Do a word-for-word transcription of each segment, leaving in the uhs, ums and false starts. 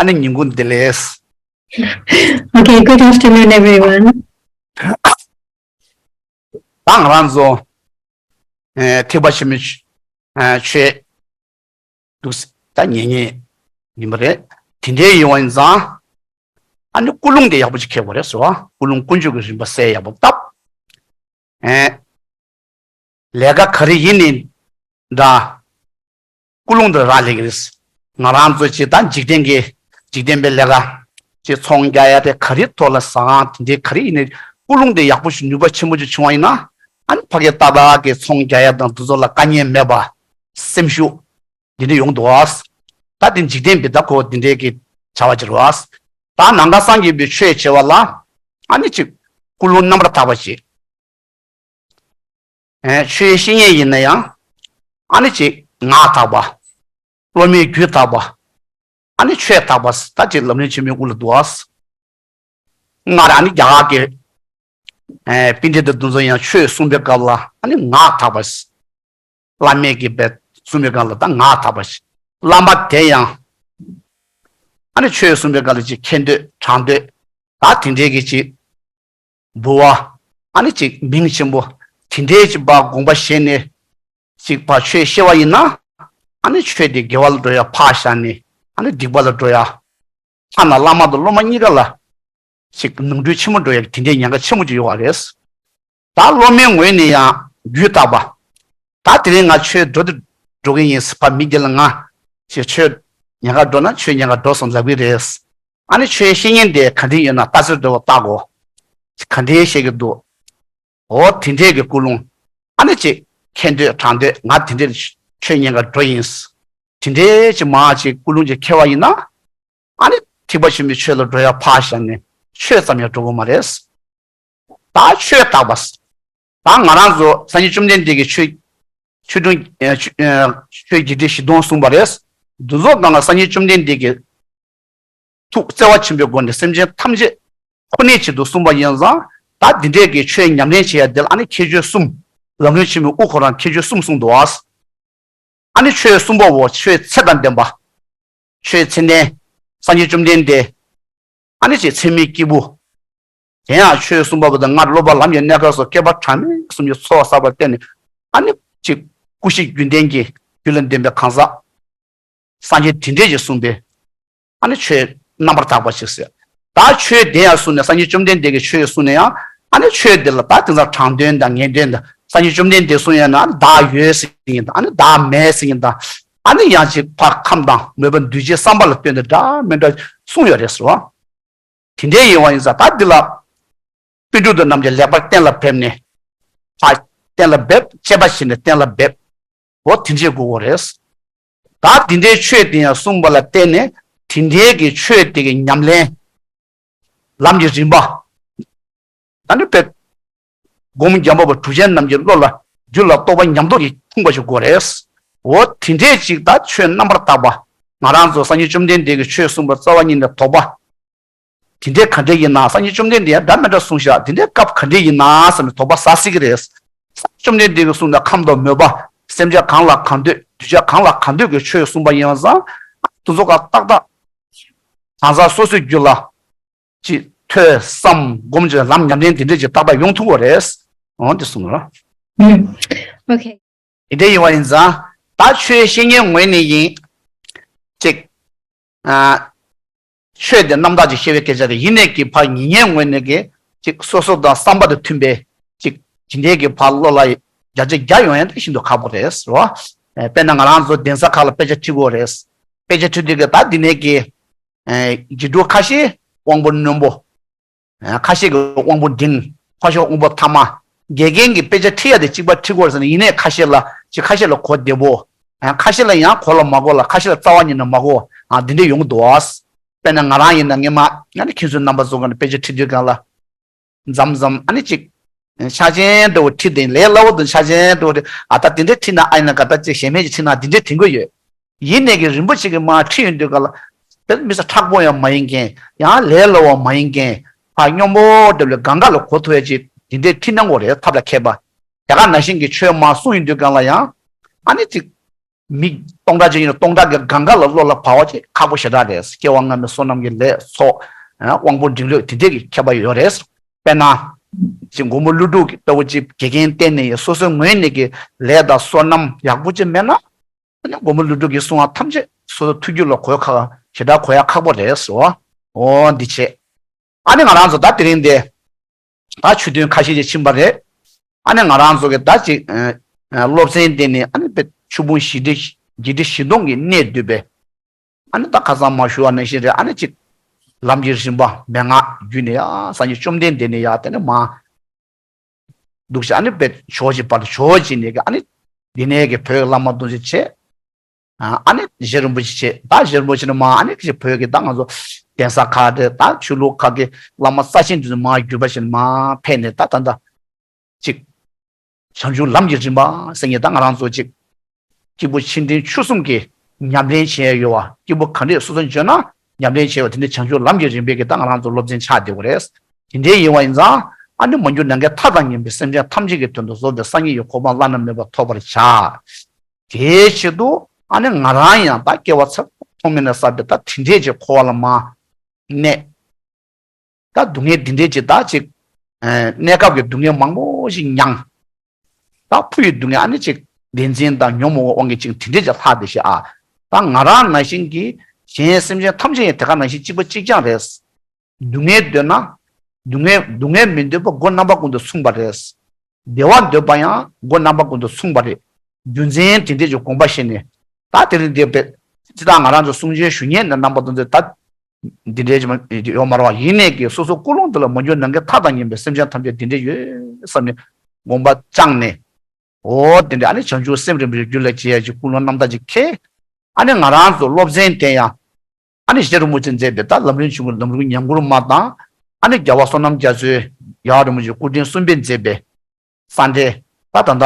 ཨ་ནི་ཉིན་གུང་བདེ་ལེགས། Okay, good afternoon, everyone. ད་ང་རང་ཚོ་ཨེ་ཐེག་པ་ཆེན་པོའི་ཆོས་ཨེ་ཆོས་འདུག་ད་ཉན་ཉན་ཡིན་པ་རེད། དེ་འདྲའི་ཡིན་པ་ཡིན་ཙང་ཨ་ནི་ཀུན་སློང་དེ་ཡག་པོ་ཅིག་འཁྱེར་དགོས་རེད་ཟེར་བ། ཀུན་སློང་ཀུན་སྤྱོད་ཀྱི་རིམ་པ་གསལ་ཡག་པོ་བཏབ། ཨེ་ལས་ཀ་ག་རེ་ཡིན་ནའི་འདྲ། ཀུན་སློང་དེ་རག་ལས་ཀྱི་རེད། ང་རང་ཚོ་ཅིག་ད་འཇིག་རྟེན་གྱི་འཇིག་རྟེན་པའི་ལས་ཀ་ཅིག་ཚོང་རྒྱག་ཡ་དེ་ག་རེ་ཐོག་ལ་ཟ་ཁང་དེ་འདྲའི་ག་རེ་ཡིན་ནའི་ཀུན་སློང་དེ་ཡག་པོ་ཞིག་ནུས་པ་ཆེན་པོ་ཅིག་བྱུང་བ་ཡིན་ན། ཨ་ནི་ཕ་གི་ཏག་ཏག་གི་ཚོང་རྒྱག་ཡ་དང་དེ་ཚོ་ལ་དཀའ་ངལ་མེད་པ། སེམས་ཤུགས་འདི་འདྲ་ཡོང་འདུག་བ། ད་དེ་འཇིག་རྟེན་པའི་ད་ཁོ་འདི་འདྲའི་གི་བྱ་བ་ཅིག་རེད་བ། ད་ནང་པ་སངས་རྒྱས་པའི་ཆོས་བྱེད་པ་ལ་ཨ་ནི་ཅིག་ཀུན་སློང་རྣམ་པར་དག་པ་ཅིག་ཨེ་ཆོས་བཤད་མཁན་ཡིན་ན་ཡང་ཨ་ནི་ཅིག་ངག་དག་པ། སློབ་མའི་རྒྱུད་དག་པ། ཨ་ནི་ཆོས་དག་པ། ད་ཅིག་ལམ་རིམ་ཆེན་མོའི་དབུ་ལ་འདུག་བ། སྔར་ཨ་ནི་རྒྱ་གར་གྱི་ཨེ་པཎྜི་ཏ་དེ་ཚོ་ཡང་ཆོས་གསུངས་པའི་སྐབས་ལ་ཨ་ནི་ངག་དག་པ། བླ་མས་ཀྱི་བས་གསུངས་པའི་སྐབས་ལ་ད་ངག་དག་པ་ཞིག་བླ་མ་དེ་ཡང་ཨ་ནི་ཆོས་གསུངས་པའི་སྐབས་ལ་ཅིག་མཁས་འདོད་དྲང་འདོད་ད་དེ་འདྲའི་གི་ཅིག་འབུལ་བ། ཨ་ནི་ཅིག་མིང་ཆེན་པོ་དེ་འདྲའི་ཅིག་པ་དགོངས་པ་བཞེས་ནས་ཅིག་པ་ཆོས་བཤད་པ་ཡིན་ན། ཨ་ནི་ཆོས་དེ་དགེ་བ་ལ་འགྲོ་ཡ་ཕར་བཞག་ནས་ཨ་ནི་སྡིག་པ་ལ་འགྲོ་ཡ། ཐ་ན་བླ་མ་དང་སློབ་མ་གཉིས་ཀ་ལ་ཅིག་ནོར་འཁྲུལ་ཆེན་པོ་འགྲོ་ཡ་དེ་འདྲའི་ཉེན་ཁ་ཆེན་པོ་ཅིག་ཡོད་པ་རེད། ད་སློབ་མའི་ངོས་ནས་ཡང་རྒྱུད་དག་པ། ད་དེ་རིང་ང་ཆོས་འགྲོ་དུ་འགྲོ་གི་ཡིན་ཟེར་བ་མི་དེ་ལ་ང་ཞེས་ཆོས་ཉེན་ཁ་འགྲོ་ན་ཆོས་ཉེན་ཁ་འགྲོ་སོང་ལབ་ཀྱི་རེད། ཨ་ནི་ཆོས་བཤད་མཁན་དེ་ག་འདྲ་ཡོད་ན་ལྟ་ཚུལ་འདྲ་བོ་བལྟ་དགོས། ག་འདྲའི་བཤད་ཀྱི་འདུག་འོ་དེ་འདྲའི་གི་ཀུན་སློང་། ཨ་ནི་ཅིག་མཁས་འདོད་དྲང་འདོད་ང་དེ་འདྲའི་ཆོས་ཉེན་ཁ་འགྲོ་ཡིན། དེ་འདྲའི་ཅིག་མ་ཅིག་ཀུན་སློང་ཅིག་འཁྱེར་བ་ཡིན་ན། ཨ་ནི་ཐེག་པ་ཆེན་པོའི་ཆོས་ལ་འགྲོ་ཡ་ཕར་བཞག་ནས་ཆོས་ཙམ་ཡང་འགྲོ་གི་མ་རེད། ད་ཆོས་དག་པ། ད་ང་རང་ཚོ་སངས་རྒྱས་བཅོམ་ལྡན་འདས་ཀྱི་ཆོས་ཆོས་དྲུང་ཨ་ཆོས་ཨ་ཆོས་བརྒྱད་ཁྲི་བཞི་སྟོང་གསུངས་པ་རེད། འདི་ཚོ་སྒང་ལ་སངས་རྒྱས་བཅོམ་ལྡན་འདས་ཀྱིས་ཐུགས་བརྩེ་བ་ཆེན་པོའི་སྒོ་ནས་སེམས་ཅན་ཐམས་ཅད་ཁོ་ནའི་ཆེད་དུ་གསུངས་པ་ཡིན་ཙང་། ད་འདི་འདྲའི་གི་ཆོས་ཉམས་ལེན་བྱེད་ཡ་འདི་ལ་ཨ་ནི་ཁྱད་ཆོས་གསུམ། ལམ་རིམ་ཆེན་མོའི་དབུ་ཁོ་རང་ཁྱད་ཆོས་གསུམ་གསུངས་འདུག་ཨ། ཨ་ནི་ཆོས་གསུམ་པོ་ཆོས་ཚད་དང་ལྡན་པ། ཆོས་ཚད་ལྡན། སངས་རྒྱས་བཅོམ་ལྡན་འདས། ཨ་ནི་ཅིག་ཚད་མའི་སྐྱེས་བུ། དེ་ཡང་ཆོས་གསུམ་པ་པོ་དང་སྔར་སློབ་པ་ལམ་གྱི་གནས་སྐབས་སུ་བསྐལ་པ་གྲངས་མེད་གསུམ་གྱི་འཚོ་བ་བསགས་པར་བརྟེན་ནས་ཨ་ནི་ཅིག་ཀུན་གཞི་རྒྱུན་ལྡན་གྱི་རྒྱུད་ལ་ལྡན་པའི་གང་ཟག་སངས་རྒྱས་དེ་འདྲས་ཀྱིས་གསུངས་པའི་ཨ་ནི་ཆོས་རྣམ་པར་དག་པ་ཞིག་ཟེར། ད་ཆོས་དེ་ཡང་གསུངས་ནས་སངས་རྒྱས་བཅོམ་ལྡན་འདས་ཀྱིས་ཆོས་གསུངས་ནས་ཡང་ཨ་ནི་ཆོས་དེ་ལ་ད་དེང་སང་དྲང་དོན་དང་ངེས་དོན་དང་སངས་རྒྱས་བཅོམ་ལྡན་འདས་གསུངས་ཡང་ན་བདག་ཡོད་ཟེར་མཁན་དང་ཨ་ནི་བདག་མེད་ཟེར་མཁན་དང་ཨ་ནི་ཡང་ཅིག་ཕར་ཁམས་དང་མོས་པ་འདུས་བྱས་བསམ་པ་ལ་ལྟོས་ནས་འདྲ་མི་འདྲ་གསུངས་ཡོད་རེད་ཟེར་བ། དེ་འདྲའི་ཡིན་བ་ཡིན་ཙང་ད་འདི་ལ་པཎ་གྲུབ་དང་རྣམ་རྒྱལ་ལེགས་པར་གཏན་ལ་ཕེབས་ནས་ཕར་གཏན་ལ་འབེབས་དཔྱད་པ་བྱས་ནས་གཏན་ལ་འབེབས། འོ་དེ་འདྲའི་དགོས་མཁོ་རེད། ད་དེ་འདྲའི་ཆོས་དེ་ཡང་གསུངས་པ་ལ་བརྟེན་ནས་དེ་འདྲའི་གི་ཆོས་དེ་གི་ཉམས་ལེན་ལམ་གྱི་རིམ་པ། ད་ནི་དཔེ་སྒོམ་རྒྱག་པ་པོ་གྲུབ་ཆེན་རྣམས་ཀྱི་བློ་ལ་རྒྱུད་ལ་རྟོགས་པ་ཉམས་རྟོགས་ཀྱིས་ཕུང་བ་ཞིག་དགོས་རེད། འོ་དེ་འདྲའི་ཅིག་ད་ཆོས་རྣམ་པར་དག་པ། ང་རང་ཚོ་སངས་རྒྱས་བཅོམ་ལྡན་འདས་ཀྱིས་ཆོས་གསུངས་པ་རྩ་བ་ཉིད་ནས་དོགས་པ། དེ་འདྲའི་ག་འདྲ་ཡིན་ན་སངས་རྒྱས་བཅོམ་ལྡན་འདས་ཡང་འདྲ་མི་འདྲ་གསུངས་ཤག་དེ་འདྲའི་སྐབས་ག་འདྲ་ཡིན་ན་བསམ་ནས་དོགས་པ་ཟ་སྲིད་ཀྱི་རེད། སངས་རྒྱས་བཅོམ་ལྡན་འདས་ཀྱིས་གསུངས་ན་ཁམས་དང་མོས་པ། སེམས་ཅན་གང་ལ་གང་འདོད་གདུལ་བྱ་གང་ལ་གང་འདོད་ཀྱི་ཆོས་གསུངས་པ་ཡིན་པ་ཙང་། དེ་ཚོ་ཀ་ཏག་ཏག་གང་ཟག་སོ་སོའི་རྒྱུད་ལ་ཅིག་ཐོས་བསམ་སྒོམ་གྱི་ལམ་ཉམས་ལེན་དེ་འདྲས་ཀྱི་ཏག་ཏག་ཡོང་ཐུབ་པ་རེད། འོ་དེ་གསུངས་རོགས། ཨུམ། ཨོ་ཁེ། དེ་འདྲ་ཡིན་པ་ཡིན་ཙང་ད་ཆོས་བཤད་མཁན་ངོས་ནས་ཡིན། ཅིག་ཨ། ཆོས་དེ་རྣམ་དག་ཅིག་བཤད་པའི་སྐད་ཆ་རེད། ཡིན་ནས་ཀྱི་ཕར་ཉན་མཁན་ངོས་ནས་ཀྱི་ཅིག་སོ་སོ་དང་བསམ་པ་དང་མཐུན་པའི་ཅིག་ཇི་འདྲའི་གི་ཕར་བློ་ལ་བརྒྱ་ཆ་བརྒྱ་ཡོང་ཡ་དེ་ཤིན་ཏུ་ཁག་པོ་རེད་རོ། ཨ། དཔེར་ན་ང་རང་ཚོ་གདན་ས་ཁག་ལ་དཔེ་ཆ་ཁྲིད་དགོས་རེད། དཔེ་ཆ་ཁྲིད་དུས་ཀྱི་ད་འདི་ནས་ཀྱི་ཨ་དགེ་ཕྲུག་ཁ་ཤས་དབང་པོ་རྣོན་པོ། ཨ། ཁ་ཤས་ཀྱི་དབང་པོ་འབྲིང་། ཁ་ཤས་དབང་པོ་ཐ་མ། དགེ་རྒན་གྱིས་དཔེ་ཆ་ཁྲིད་ཡ་དེ་གཅིག་པ་ཁྲིད་དགོས་རེད་ཟེར་ནས་ཡིན་ནའི་ཁ་ཤས་ལ་ཅིག་ཁ་ཤས་ལ་གོ་བདེ་པོ། ཨ། ཁ་ཤས་ལ་ཡང་གོ་ལ་མ་གོ་ལ་ཁ་ཤས་ལ་རྩ་བ་ཉིད་ནས་མ་གོ། ཨ། འདི་འདྲ་ཡོང་གི་འདུག་ཨ། དཔེར་ན་ང་རང་ཡིན་ན་སྔོན་མ་ང་ནི་ཁྱེད་ཚོའི་རྣམ་པ་ཚོ་ག་ནས་དཔེ་ཆ་ཁྲིད་དུས་སྒང་ལ། མཚམས་མཚམས་ཨ་ནི་ཅིག་ཆགས་ཞེན་འདྲ་བོ་ཁྲིད་དེ་ལས་སླ་བོ་དང་ཆགས་ཞེན་འདྲ་བོ་དེ་ཨ་ད་དེ་འདྲ་ཁྲིད་ན་ཨ་ཡིན་ན་ག་ད་ཅིག་ཞེ་མེད་ཅིག་ཁྲིད་ན་དེ་འདྲ་དྲན་གྱི་ཡོད། ཡིན་ནས་ཀྱི་རིན་པོ་ཆེ་གི་མར་ཁྲིད་ཡོང་དུས་སྒང་ལ་དཔེ་མི་ས་མཁྲེགས་པོ་ཡང་མ་ཡིན་མཁན། ཡང་ལས་སླ་བོ་མ་ཡིན་མཁན། ཕར་སྙོམས་པོ་འདྲ་བོ་ལ་གང་ག་ལ་གོ་ཐུབ་ཡ་ཅིག་དེ་འདྲ་ཁྲིད་གནང་དགོས་རེད། ཐབས་ལ་མཁས་པ། དེ་ག་ནང་བཞིན་གྱི་ཆོས་མར་གསུང་ཡོང་དུས་སྒང་ལ་ཡང་ཨ་ནི་ཅིག་མི་སྟོང་ཕྲག་གཅིག་ཡིན་ན་སྟོང་ཕྲག་གི་གང་ག་ལ་བློ་ལ་བབས་པ་ཅིག་ཁག་པོ་ཞེ་དྲག་རེད། སྐྱེ་བ་སྔ་མའི་བསོད་ནམས་ཀྱི་ལས་ཚོགས། དབང་པོ་འབྲིང་ལོས་དེ་འདྲས་ཀྱི་ཁྱད་པར་ཡོད་རེད། དཔེར་ན། ཅིག་མགོན་པོ་ཀླུ་སྒྲུབ་ཀྱི་ལྟ་བུ་ཅིག་དགེ་རྒན་བསྟེན་ནས་ཡང་སོ་སོའི་ངོས་ནས་ཀྱི་ལས་དང་བསོད་ནམས་ཡག་པོ་ཅིག་མེད་ན། ཨ་ནི་མགོན་པོ་ཀླུ་སྒྲུབ་ཀྱིས་གསུངས་པ་ཐམས་ཅད་སོ་སོ་ཐུགས་རྒྱུད་ལ་གོ་ཁག་ཞེ་དྲག་གོ་ཡ་ཁག་པོ་རེད་ཟེར་བ། འོ་འདི་བྱས། ཨ་ནི་ང་རང་ཚོ་ད་དེ་རིང་འདི། ད་ཆུ་ཐུན་ཁ་ཤས་ཅིག་ཕྱིན་པ་རེད། ཨ་ནི་ང་རང་ཚོ་གི་ད་ཅིག་ཨ་ཨ་སློབ་ཚན་དེ་ནི་ཨ་ནི་དཔེ་ཆུ་བུང་བཞི་ཁྲི་བཞི་ཁྲི་བཞི་སྟོང་གི་གནས་བསྡུས་པའི། ཨ་ནི་ད་ཁ་སང་མ་ཞུ་བ་ནང་བཞིན་རེད། ཨ་ནི་ཅིག་ལམ་གྱི་རིམ་པ་མན་ངག་བརྒྱུད་ནས་ཡ་སངས་རྒྱས་བཅོམ་ལྡན་འདས་ནས་ཡ་དེ་ནི་མ། འདུག་ཤག་ཨ་ནི་དཔེ་ཕྱོགས་གཅིག་བར་དུ་ཕྱོགས་གཅིག་ནས་ཀྱི་ཨ་ནི་འདི་ནས་ཀྱི་བོད་ཀྱི་བླ་མ་དུང་ཅིག་བྱས། ཨ་ནི་རྗེ་རིན་པོ་ཆེ་བྱས། ད་རྗེ་རིན་པོ་ཆེ་ནི་མ་ཨ་ནི་ཀྱི་བོད་ཀྱི་ད་ང་ཚོ་གདན་ས་ཁག་དེ་ད་ཆོས་ལུགས་ཁག་གི་བླ་མ་རྩ་ཆེན་དུ་མ་བརྒྱུད་པ་ཞིག་མ་ཕེབས་ནས་ད་ད་ད་ཅིག་བྱང་ཆུབ་ལམ་གྱི་རིམ་པ་ཟེར་ངེས་ད་ང་རང་ཚོ་ཅིག་སྐྱེས་བུ་ཆེ་འབྲིང་ཆུང་གསུམ་གྱི་ཉམས་ལེན་བྱས་ཡོད་བ། སྐྱེས་བུ་ག་འདྲས་སོ་སོ་འཇོན་ན་ཉམས་ལེན་བྱས་པ་དེ་འདྲ་བྱང་ཆུབ་ལམ་གྱི་རིམ་པའི་གི་ད་ང་རང་ཚོ་སློབ་ཚན་ཆགས་བསྡད་དགོས་རེད། དེ་འདྲའི་ཡིན་བ་ཡིན་ཙང་ཨ་ནི་མ་གྱུར་ནམ་མཁའི་མཐའ་དང་མཉམ་པའི་སེམས་ཅན་ཐམས་ཅད་ཀྱི་དོན་དུ་རྫོགས་པའི་སངས་རྒྱས་ཀྱི་གོ་འཕང་བླ་ན་མེད་པ་ཐོབ་པར་བྱ། དེའི་ཆེད་དུ་ཨ་ནི་ང་རང་ཡང་ད་སྐྱེ་བ་ཚེ་ཐོག་མེད་ནས་བསགས་པའི་ད་དེ་འདྲས་ཀྱི་འཁོར་བ་ལ་མ་གནས། ད་སྡུག་བསྔལ་འདི་འདྲའི་ཅིག་ད་ཅིག་ཨ་གནས་སྐབས་ཀྱི་སྡུག་བསྔལ་མང་པོ་ཞིག་མྱངས། ད་ཕུ་ཡི་སྡུག་བསྔལ་ཨ་ནི་ཅིག་བདེན་འཛིན་དང་ཉོན་མོངས་དབང་གིས་ཅིག་དེ་འདྲའི་ཅིག་ལྷག་བསྡད་ཤག་ཨ། ད་ང་རང་ནང་བཞིན་གྱི་གཞན་སེམས་ཅན་ཐམས་ཅད་ཡང་དེ་ག་ནང་བཞིན་གཅིག་པ་གཅིག་རྐྱང་རེད། སྡུག་བསྔལ་འདོད་ན། སྡུག་བསྔལ་སྡུག་བསྔལ་མི་འདོད་པ་སྒོ་རྣམ་པ་ཀུན་ཏུ་མཚུངས་པ་རེད། བདེ་བ་འདོད་པ་ཡང་སྒོ་རྣམ་པ་ཀུན་ཏུ་མཚུངས་པ་རེད། རྒྱུ་མཚན་དེ་འདྲས་ཀྱི་དགོངས་པ་བཞེས་ནས། ད་དེ་རིང་འདིར་དཔེ་ཅི་ལྟར་ང་རང་ཚོ་གསུང་ཆོས་ཞུ་མཁན་ནས་རྣམ་པ་ཀུན་ཏུ་ད། འདི་འདྲའི་ཅིག་ཡོད་མ་རེད་བ། ཡིན་ནས་ཀྱི་སོ་སོ་ཀུན་སློང་འདི་ལ་མ་གྱུར་ནམ་མཁའི་མཐའ་དང་མཉམ་པའི་སེམས་ཅན་ཐམས་ཅད་འདི་འདྲའི་ཡོད་བསམ་ནས་དགོངས་པ་བཅངས་ནས། འོ་དེ་འདྲ་ཨ་ནི་བྱང་ཆུབ་སེམས་རིན་པོ་ཆེ་རྒྱུད་ལ་སྐྱེ་ཡ་ཅིག་ཀུན་སློང་རྣམ་དག་ཅིག་འཁྱེར། ཨ་ནི་ང་རང་ཚོ་སློབ་ཚན་དེ་ཡང་ཨ་ནི་རྗེ་རིན་པོ་ཆེས་མཛད་པའི་ད་ལམ་རིམ་ཆུང་ངུ་ལམ་རིམ་ཉམས་མགུར་མ་དང་། ཨ་ནི་རྒྱལ་བ་བསོད་ནམས་རྒྱ་མཚོས་རྒྱལ་བ་རིན་པོ་ཆེ་སྐུ་ཕྲེང་གསུམ་པས་མཛད་པའི་ས་འབྲས་ད་ད་ལྟ་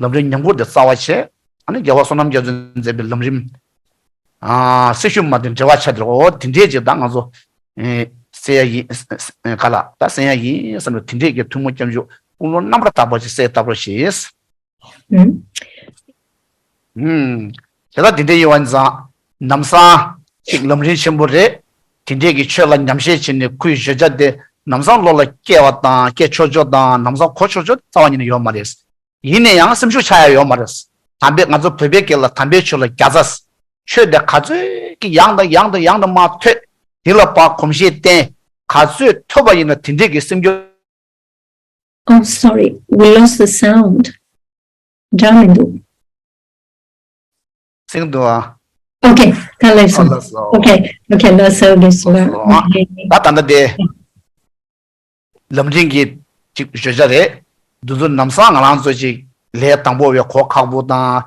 ལམ་རིམ་ཉམས་མགུར་དེ་རྩ་བ་བྱས། ཨ་ནི་རྒྱལ་བ་བསོད་ནམས་རྒྱ་མཚོས་མཛད་པའི་ལམ་རིམ། ཨ་སེམས་ཤུགས་མ་དེ་འབྲེལ་བ་ཆགས་དེར་འོ་དེ་འདྲས་ཅིག་ད་ང་ཚོ་ཨེ་གསན་ཡ་ཡིན། ཨེ་ག་ལ་ད་གསན་ཡ་ཡིན་བསམ་ནས་དེ་འདྲས་ཀྱི་ཐུགས་སྨོན་སྐྱབས་འཇུག་ཀུན་སློང་རྣམ་པར་དག་པ་ཅིག་གསལ་བཏབ་རོགས་ཞེས། ཨུམ། ཨུམ། དེ་ལ་དེ་འདྲས་ཡིན་བ་ཡིན་ཙང་ལམ་སང་ཅིག་ལམ་རིམ་ཆེན་པོ་རེད། དེ་འདྲས་ཀྱི་ཆོས་ལ་ཉམས་བཞེས་བྱས་ནས་ཁོའི་བརྗོད་བྱ་དེ་ལམ་སང་བློ་ལ་སྐྱེ་བ་དང་སྐྱེ་ཆོག་ཆོག་དང་ལམ་སང་གོ་ཆོག་ཆོག་རྩ་བ་ཉིད་ནས་ཡོད་མ་རེད། ཡིན་ན་ཡང་སེམས་ཤུགས་ཆག་ཡ་ཡོད་མ་རེད། དམ་པའི་ང་ཚོ་བོད་པའི་སྐད་ལ་དམ་པའི་ཆོས་ལ་བརྒྱ་རྩ། ཆོས་དེ་ག་ཚོད་ཀྱི་ཡང་དང་ཡང་དང་ཡང་དུ་མ་ཐོས། དེ་ལ་ཕར་གོམས་གཤིས་བསྟེན། ག་ཚོད་ཐོས་པ་ཡིན་ན་དེ་འདྲས་ཀྱི་སེམས་རྒྱུད། Oh, sorry, we lost the sound. འདྲ་མི་འདུག་སེང་འདུག་ཨ། Okay, ད་ལེགས་སོང་། ཨ་ལགས་སོ། Okay, okay, ལགས་སོ་ལགས་སོ། ལགས་སོ། Okay. ད་ད་ལྟ་དེ་ལམ་རིམ་གྱི་ཅིག་བརྗོད་བྱ་རེད། འདི་ཚོ་ལམ་སང་ང་རང་ཚོ་ཅིག་ལས་དང་པོ་བས་གོ་ཁག་པོ་དང་།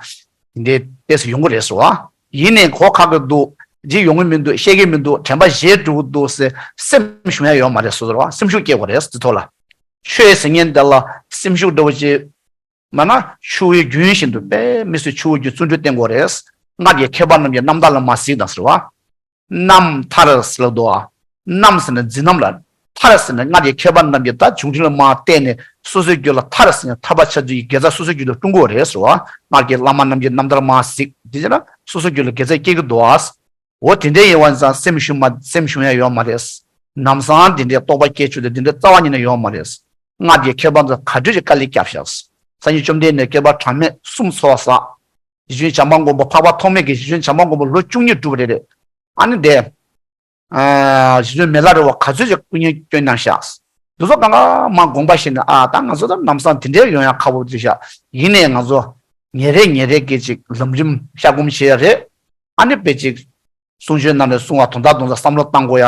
དེ་འདྲའི་ཏོག་ཙམ་ཡོང་གི་རེད་ཟེར་བ། ཡིན་ནའི་གོ་ཁག་གི་འདུག་ཅིག་ཡོང་གི་མི་འདུག་ཤེས་ཀྱི་མི་འདུག་དྲན་པ་བརྗེད་འགྲོ་གི་འདུག་ཟེར་སེམས་ཞུམ་ཡ་ཡོད་མ་རེད་ཟེར་བ། སེམས་ཤུགས་སྐྱེ་དགོས་རེད་འདི་ཐོག་ལ། ཆོས་ཟེར་མཁན་འདི་ལ་སེམས་ཤུགས་འདྲ་བོ་ཅིག་མ་ན་ཆུ་བོའི་རྒྱུན་བཞིན་དུ་དཔེ་མི་སྲིད་ཆུ་བོའི་རྒྱུན་བརྩོན་འགྲུས་བསྟེན་དགོས་རེད། སྔར་གྱི་མཁས་པ་རྣམས་ཀྱི་རྣམ་ཐར་ལ་མར་གཟིགས་དང་ཟེར་བ། རྣམ་ཐར་ཟེར་ལབ་འདུག་ཨ། རྣམ་ཟེར་ན་འཛིན་རྣམ་ལ། ཐར་ཟེར་ན་སྔར་གྱི་མཁས་པ་རྣམས་ཀྱི་ད་བྱུང་འཕྲིན་ལ་མར་བལྟས་ནས་སོ་སོའི་རྒྱུད་ལ་ཐར་ཟེར་ན་ཐར་པ་ཆགས་ཚུལ་གྱི་དགེ་རྩ་སོ་སོའི་རྒྱུད་ལ་སྐྲུན་དགོས་རེད་ཟེར་བ། སྔར་གྱི་བླ་མ་རྣམས་ཀྱི་རྣམ་ཐར་མར་གཟིགས་དེ་བྱས་ན་སོ་སོའི་རྒྱུད་ལ་དགེ་རྩ་སྐྱེ་གི་འདུག་ཨ། འོ་དེ་འདྲའི་ཡིན་བ་ཡིན་ཙང་སེམས་ཞུམ་མ་སེམས་ཞུམ་ཡ་ཡོད་མ་རེད། ལམ་སང་དེ་འདྲའི་རྟོགས་པ་སྐྱེ་ཆོག་དེ་དེ་འདྲའི་རྩ་བ་ཉིད་ནས་ཡོད་མ་རེད། སྔར་གྱི་མཁས་པ་ཚོ་ག་དུས་ཀྱི་དཀའ་ལས་བརྒྱབ་ཤག་སངས་རྒྱས་བཅོམ་ལྡན་འདས་བསྐལ་པ་གྲངས་མེད་གསུམ་འཚོ་བ་བསགས། རྗེ་བཙུན་བྱམས་པ་མགོན་པོ་འཕགས་པ་ཐོགས་མེད་ཀྱི་རྗེ་བཙུན་བྱམས་པ་མགོན་པོ་ལོ་བཅུ་གཉིས་སྒྲུབ་པ་རེད་རེད། ཨ་ནི་དེ། ཨ་རྗེ་བཙུན་མི་ལ་རས་པ་ག་ཚོད་ཅིག་སྐུ་ཉིད་བསྐྱོན་གནང་ཤག་འདི་ཚོ་གང་ག་མ་དགོངས་པ་བཞེས་ནས་ཨ་ད་ང་ཚོ་ད་ལམ་སང་དེ་འདྲའི་ཡོང་ཡ་ཁག་པོ་རེད་ཤག་ཡིན་ནའི་ང་ཚོ་ཉིན་རེ་ཉིན་རེ་གི་ཅིག་ལམ་རིམ་བཤད་སྒོམ་བྱེད་ཡ་རེད། ཨ་ནི་དཔེ་ཅིག་གསུང་ཆོས་ནང་ནས་གསུང་བ་དོན་དག་དོན་དག་བསམ་བློ་བཏང་དགོས་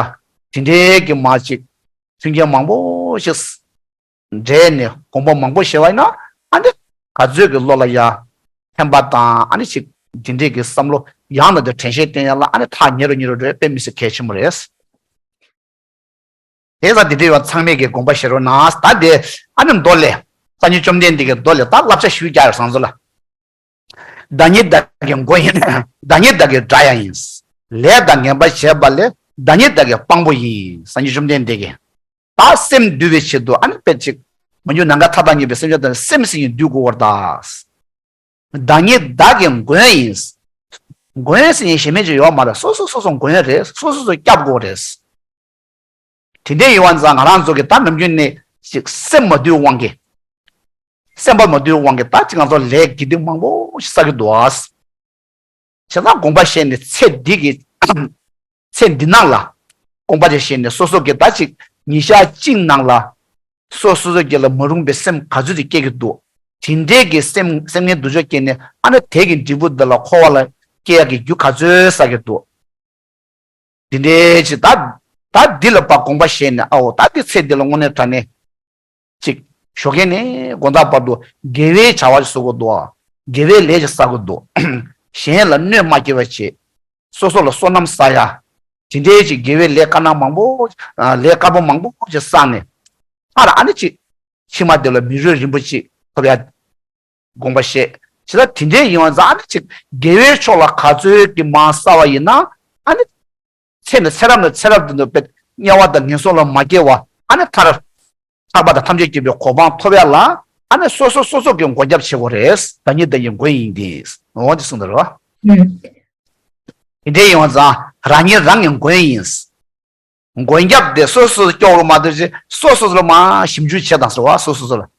ཡ། དེ་འདྲའི་གི་མ་ཅིག་མཐུན་རྐྱེན་མང་པོ་ཞིག་འདྲེས་ནས་དགོངས་པ་མང་པོ་བཞེས་པ་ཡིན་ན་ཨ་ནི་ག་ཚོད་ཀྱི་བློ་ལ་ཡ་ཕན་པ་དང་ཨ་ནི་ཅིག་འདི་འདྲས་ཀྱི་བསམ་བློ་ཡང་ན་དེ་དྲན་ཤེས་བསྟེན་ཡ་ལ་ཨ་ནི་ཐག་ཉེ་རུ་ཉེ་རུ་འགྲོ་ཡ་དཔེ་མི་སྲིད་གལ་ཆེན་པོ་རེད། དེ་ཙང་འདི་འདྲས་ཡོད་ཚང་མས་ཀྱི་དགོངས་པ་བཞེས་རོགས་གནང་། ད་དེ་ཨ་ནི་མདོ་ལས། སངས་རྒྱས་བཅོམ་ལྡན་འདས་ཀྱི་མདོ་ལས་ད་བསླབ་བྱ་ཞུས་རྒྱག་ཡོད་སང་ཚོ་ལ། བདག་ཉིད་བདག་གི་མགོན་ཡིན། བདག་ཉིད་བདག་གི་དགྲ་ཡང་ཡིན། ལས་དང་ངན་པ་བྱས་པ་ལས། བདག་ཉིད་བདག་གི་དཔང་པོ་ཡིན། སངས་རྒྱས་བཅོམ་ལྡན་འདས་ཀྱིས། ད་སེམས་འདུལ་བའི་ཆེད་དུ་ཨ་ནི་དཔེ་ཅིག་མ་གྱུར་ནམ་མཁའ་མཐའ་དང་མཉམ་པའི་སེམས་ཅན་དང་སེམས་ཟིན་གྱིས་འདུལ་དགོས་པར་གདའ། བདག་ཉིད་བདག་གི་མགོན་ཡིན། མགོན་ཟེར་མཁན་གཞན་མི་ཅིག་ཡོད་མ་རེད། སོ་སོ་སོ་སོ་མགོན་རེད། སོ་སོ་སོ་སྐྱབས་དགོས་རེད། དེ་འདྲའི་ཡིན་པ་ཙང་ང་རང་ཚོ་གི་ད་ནམ་རྒྱུན་ནས་ཅིག་སེམས་མ་དུལ་དབང་གིས། སེམས་པ་མ་དུལ་དབང་གིས་ད་ཅིག་ང་ཚོ་ལས་དགེ་སྡིག་མང་པོ་ཞིག་བསགས་ཀྱི་འདུག་ཨ། བྱས་ཙང་དགོངས་པ་བཞེས་ནས་ཚེ་འདི་གི་ཚེ་འདི་ནང་ལ་དགོངས་པ་དེ་བཞེས་ནས་སོ་སོ་གི་ད་ཅིག་ཉིན་ཞག་གཅིག་ནང་ལ་སོ་སོ་སོ་སྐྱེ་ལ་མ་རུང་བའི་སེམས་ག་ཚོད་ཅིག་སྐྱེ་གི་འདུག་དེ་འདྲའི་གི་སེམས་སེམས་ངན་སྡུག་ཅག་སྐྱེས་ནས་ཨ་ནི་དེ་གི་འབྲས་བུ་འདི་ལ་འཁོར་བ་ལ་སྐྱེ་ཡག་གི་རྒྱུ་ག་ཚོད་བསགས་ཀྱི་འདུག་དེ་འདྲའི་ཅིག་ད་ད་འདི་ལ་ཕར་དགོངས་པ་བཞེས་ནས་ཨའོ་ད་འདི་ཚེ་འདི་ལ་དངོས་གནས་དྲང་གནས་ཅིག་ཞོགས་ཀས་ནས་དགོང་དག་བར་དུ་དགེ་བའི་བྱ་བ་ཞིག་བཟོ་དགོས་འདུག་དགེ་བའི་ལས་ཅིག་བསགས་དགོས་འདུག་གཞན་ལ་གནོད་མ་སྐྱེལ་བ་བྱེད། སོ་སོ་ལ་བསོད་ནམས་བསགས་ཡ། དེ་འདྲའི་ཅིག་དགེ་བའི་ལས་དཀར་ནག་མང་པོ་ལས་དཀར་པོ་མང་པོ་ཅིག་བསགས་ནས་མཐར་ཨ་ནི་ཅིག་ཕྱི་མ་དེ་ལ་མི་རོ་རིན་པོ་ཆེ་ཐོབ་ཡ། དགོངས་པ་བཞེས། བྱས་ཙང་དེ་འདྲའི་ཡིན་པ་ཙང་ཨ་ནི་ཅིག་དགེ་བའི་ཕྱོགས་ལ་ག་ཚོད་ཀྱི་མང་བསགས་པ་ཡིན་ན་ཨ་ནི་ཚེ་ནས་ཚེ་རབས་ནས་ཚེ་རབས་དེ་ཚོ་དཔེ་དམྱལ་བ་དང་ངན་སོང་ལ་མ་སྐྱེ་བ་ཨ་ནི་ཐར། ཐར་པ་དང་ཐམས་ཅད་མཁྱེན་པའི་གོ་འཕང་ཐོབ་ཡ་ལ་ཨ་ནི་སོ་སོ་སོ་སོ་གི་མགོན་སྐྱབས་བྱེད་དགོས་རེད། བདག་ཉིད་བདག་གི་མགོན་ཡིན་ཏེ། འོ་དེ་གསུངས་འདུག་རེད་བ། ཨུམ། དེ་འདྲའི་ཡིན་པ་ཙང་རང་ཉིད་རང་གི་མགོན་ཡིན། མགོན་སྐྱབས་དེ་སོ་སོ་སྐྱོབ་རོགས་མ་གཏོགས་ཅིག་སོ་སོ་སོ་ལ་མར་ཞིབ་འཇུག་བྱེད་དང་ཟེར་བ། སོ་སོ་སོ་ལ།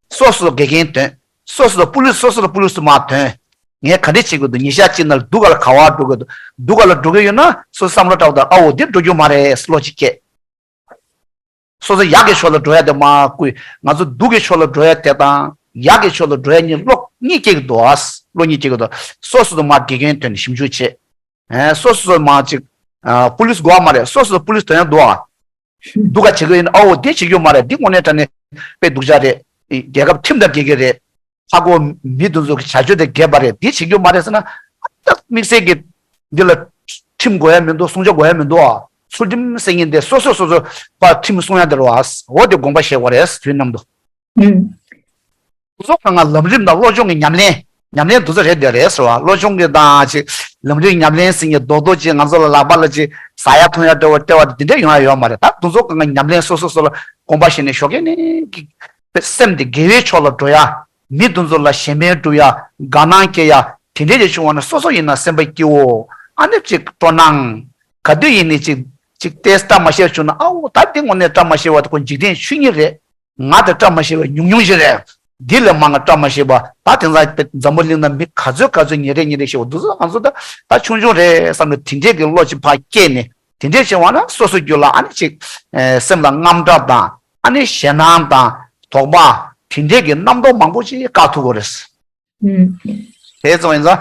སོ་སོ་སོ་དགེ་རྒན་ཐོན། སོ་སོ་སོ་པུ་ལིས་སོ་སོ་ལ་པུ་ལིས་སུ་མར་ཐོན། ངས་ག་འདྲ་བྱེད་དགོས་འདུག་ཉིན་ཞག་གཅིག་ནང་ལ་སྡུག་ག་ལ་ག་བར་འགྲོ་དགོས་འདུག་སྡུག་ག་ལ་འགྲོ་གི་ཡོད་ན་སོ་སོ་བསམ་བློ་བཏང་དང་ཨ་འོ་འདི་འགྲོ་རྒྱུ་མ་རེད་བློ་ཅིག་སྐྱེ། སོ་སོ་ཡག་གི་ཕྱོགས་ལ་འགྲོ་ཡ་དེ་མར་བསྐུལ། ང་ཚོ་སྡུག་གི་ཕྱོགས་ལ་འགྲོ་ཡ་དེ་དང་ཡག་གི་ཕྱོགས་ལ་འགྲོ་ཡ་གཉིས་བློ་གཉིས་སྐྱེ་གི་འདུག་ཨ། བློ་གཉིས་སྐྱེ་གི་འདུག་སོ་སོ་སོ་མར་དགེ་རྒན་ཐོན་ནས་ཞིབ་འཇུག་བྱེད། ཨེ། སོ་སོ་སོ་མར་ཅིག་ཨ། པུ་ལིས་དགོས་མ་རེད། སོ་སོ་པུ་ལིས་དོན་ཡང་འདུག་ཨ། སྡུག་ག་བྱེད་ཀྱི་ཡིན་ཨའོ་འདི་བྱེད་རྒྱུ་མ་རེད། འདི་དངོས་གནས་དྲང་གནས་དཔེ་སྡུག་ཅག་རེད། རྒྱལ་ཁབ་ཁྲིམས་དང་འགལ་གྱི་རེད། ཧ་གོ་མི་དེ་ཚོ་གི་བྱ་སྤྱོད་དང་འགལ་བ་རེད། འདི་བྱེད་རྒྱུ་མ་རེད་ཟེར་ན། ཨ་ད་དམིགས་བསལ་གྱི་འདི་ལ་ཁྲིམས་དགོས་ཡ་མི་འདུག་སྲུང་སྐྱོབ་དགོས་ཡ་མི་འདུག་ཨ། ཚུལ་ཁྲིམས་ཟེར་མཁན་དེ་སོ་སོ་སོ་སོ་པ་ཁྲིམས་སྲུང་ཡ་དེ་རེད་བ། འོ་དེ་དགོངས་པ་བཞེས་དགོས་རེད་དུས་ནམ་དུ། ཨུམ། དེ་ཚོ་གང་ག་ལམ་རིམ་དང་བློ་སྦྱོང་གི་ཉམས་ལེན། ཉམས་ལེན་དེ་ཚོ་རེད་དེ་རེད་ཟེར་བ། བློ་སྦྱོང་གི་དང་ཅིག་ལམ་རིམ་ཉམས་ལེན་ཟེར་མཁན་རྡོག་རྡོག་ཅིག་ང་ཚོ་ལ་ལག་པ་ལ་ཅིག་ཟ་ཡ་འཐུང་ཡ་སྤྲད་པ་སྤྲད་པ་དེ་འདྲ་ཡོང་ཡ་ཡོད་མ་རེད། ད་དེ་ཚོ་གང་ག་ཉམས་ལེན་སོ་སོ་སོ་ལ་དགོངས་པ་བཞེས་ནས་ཞོགས་ཀས་ནས་ཀྱི་སེམས་དེ་དགེ་བའི་ཕྱོགས་ལ་འགྲོ་ཡ། མི་དེ་ཚོ་ལ་ཞེ་མེར་སྒྲུབ་ཡ། དགའ་སྣང་སྐྱེ་ཡ། དེ་འདྲས་ཅིག་བྱུང་བ་ན་སོ་སོ་ཡིན་ན་སེམས་པ་སྐྱིད་པོ། ཨ་ནི་ཅིག་སྤྲོ་སྣང་། ག་དུས་ཡིན་ནའི་ཅིག་ཅིག་ཏེས་བཀྲ་མ་ཤིས་བྱུང་ན་ཨའོ་ད་འདི་དངོས་གནས་བཀྲ་མ་ཤིས་པ་དེ་ཁོ་འཇིག་རྟེན་ཆོས་ཉིད་རེད། ང་དང་བཀྲ་མ་ཤིས་པ་ཉུང་ཉུང་ཞིག་རེད། འདི་ལས་མང་བ་བཀྲ་མ་ཤིས་པ་ད་དེང་སང་འཛམ་བུ་གླིང་ན་མི་ག་ཚོད་ག་ཚོད་ཉིན་རེ་ཉིན་རེ་ཤི་བ་འདུག་ཟེར། ང་ཚོ་ད་ད་ཆུང་ཆུང་རེད་བསམ་ནས་དེ་འདྲས་ཀྱི་བློ་ཅིག་ཕར་སྐྱེས་ནས་དེ་འདྲས་བྱས་པ་ན་སོ་སོ་རྒྱུད་ལ་ཨ་ནི་ཅིག་ཨེ་སེམས་ལ་དངངས་སྐྲག་དང་ཨ་ནི་ཞེད་སྣང་དང་དོགས་པ་དེ་འདྲས་ཀྱི་རྣམ་རྟོག་མང་པོ་ཅིག་བཀག་ཐུབ་ཀྱི་རེད། ཨུམ། དེ་ཙམ་ཡིན་ཙང་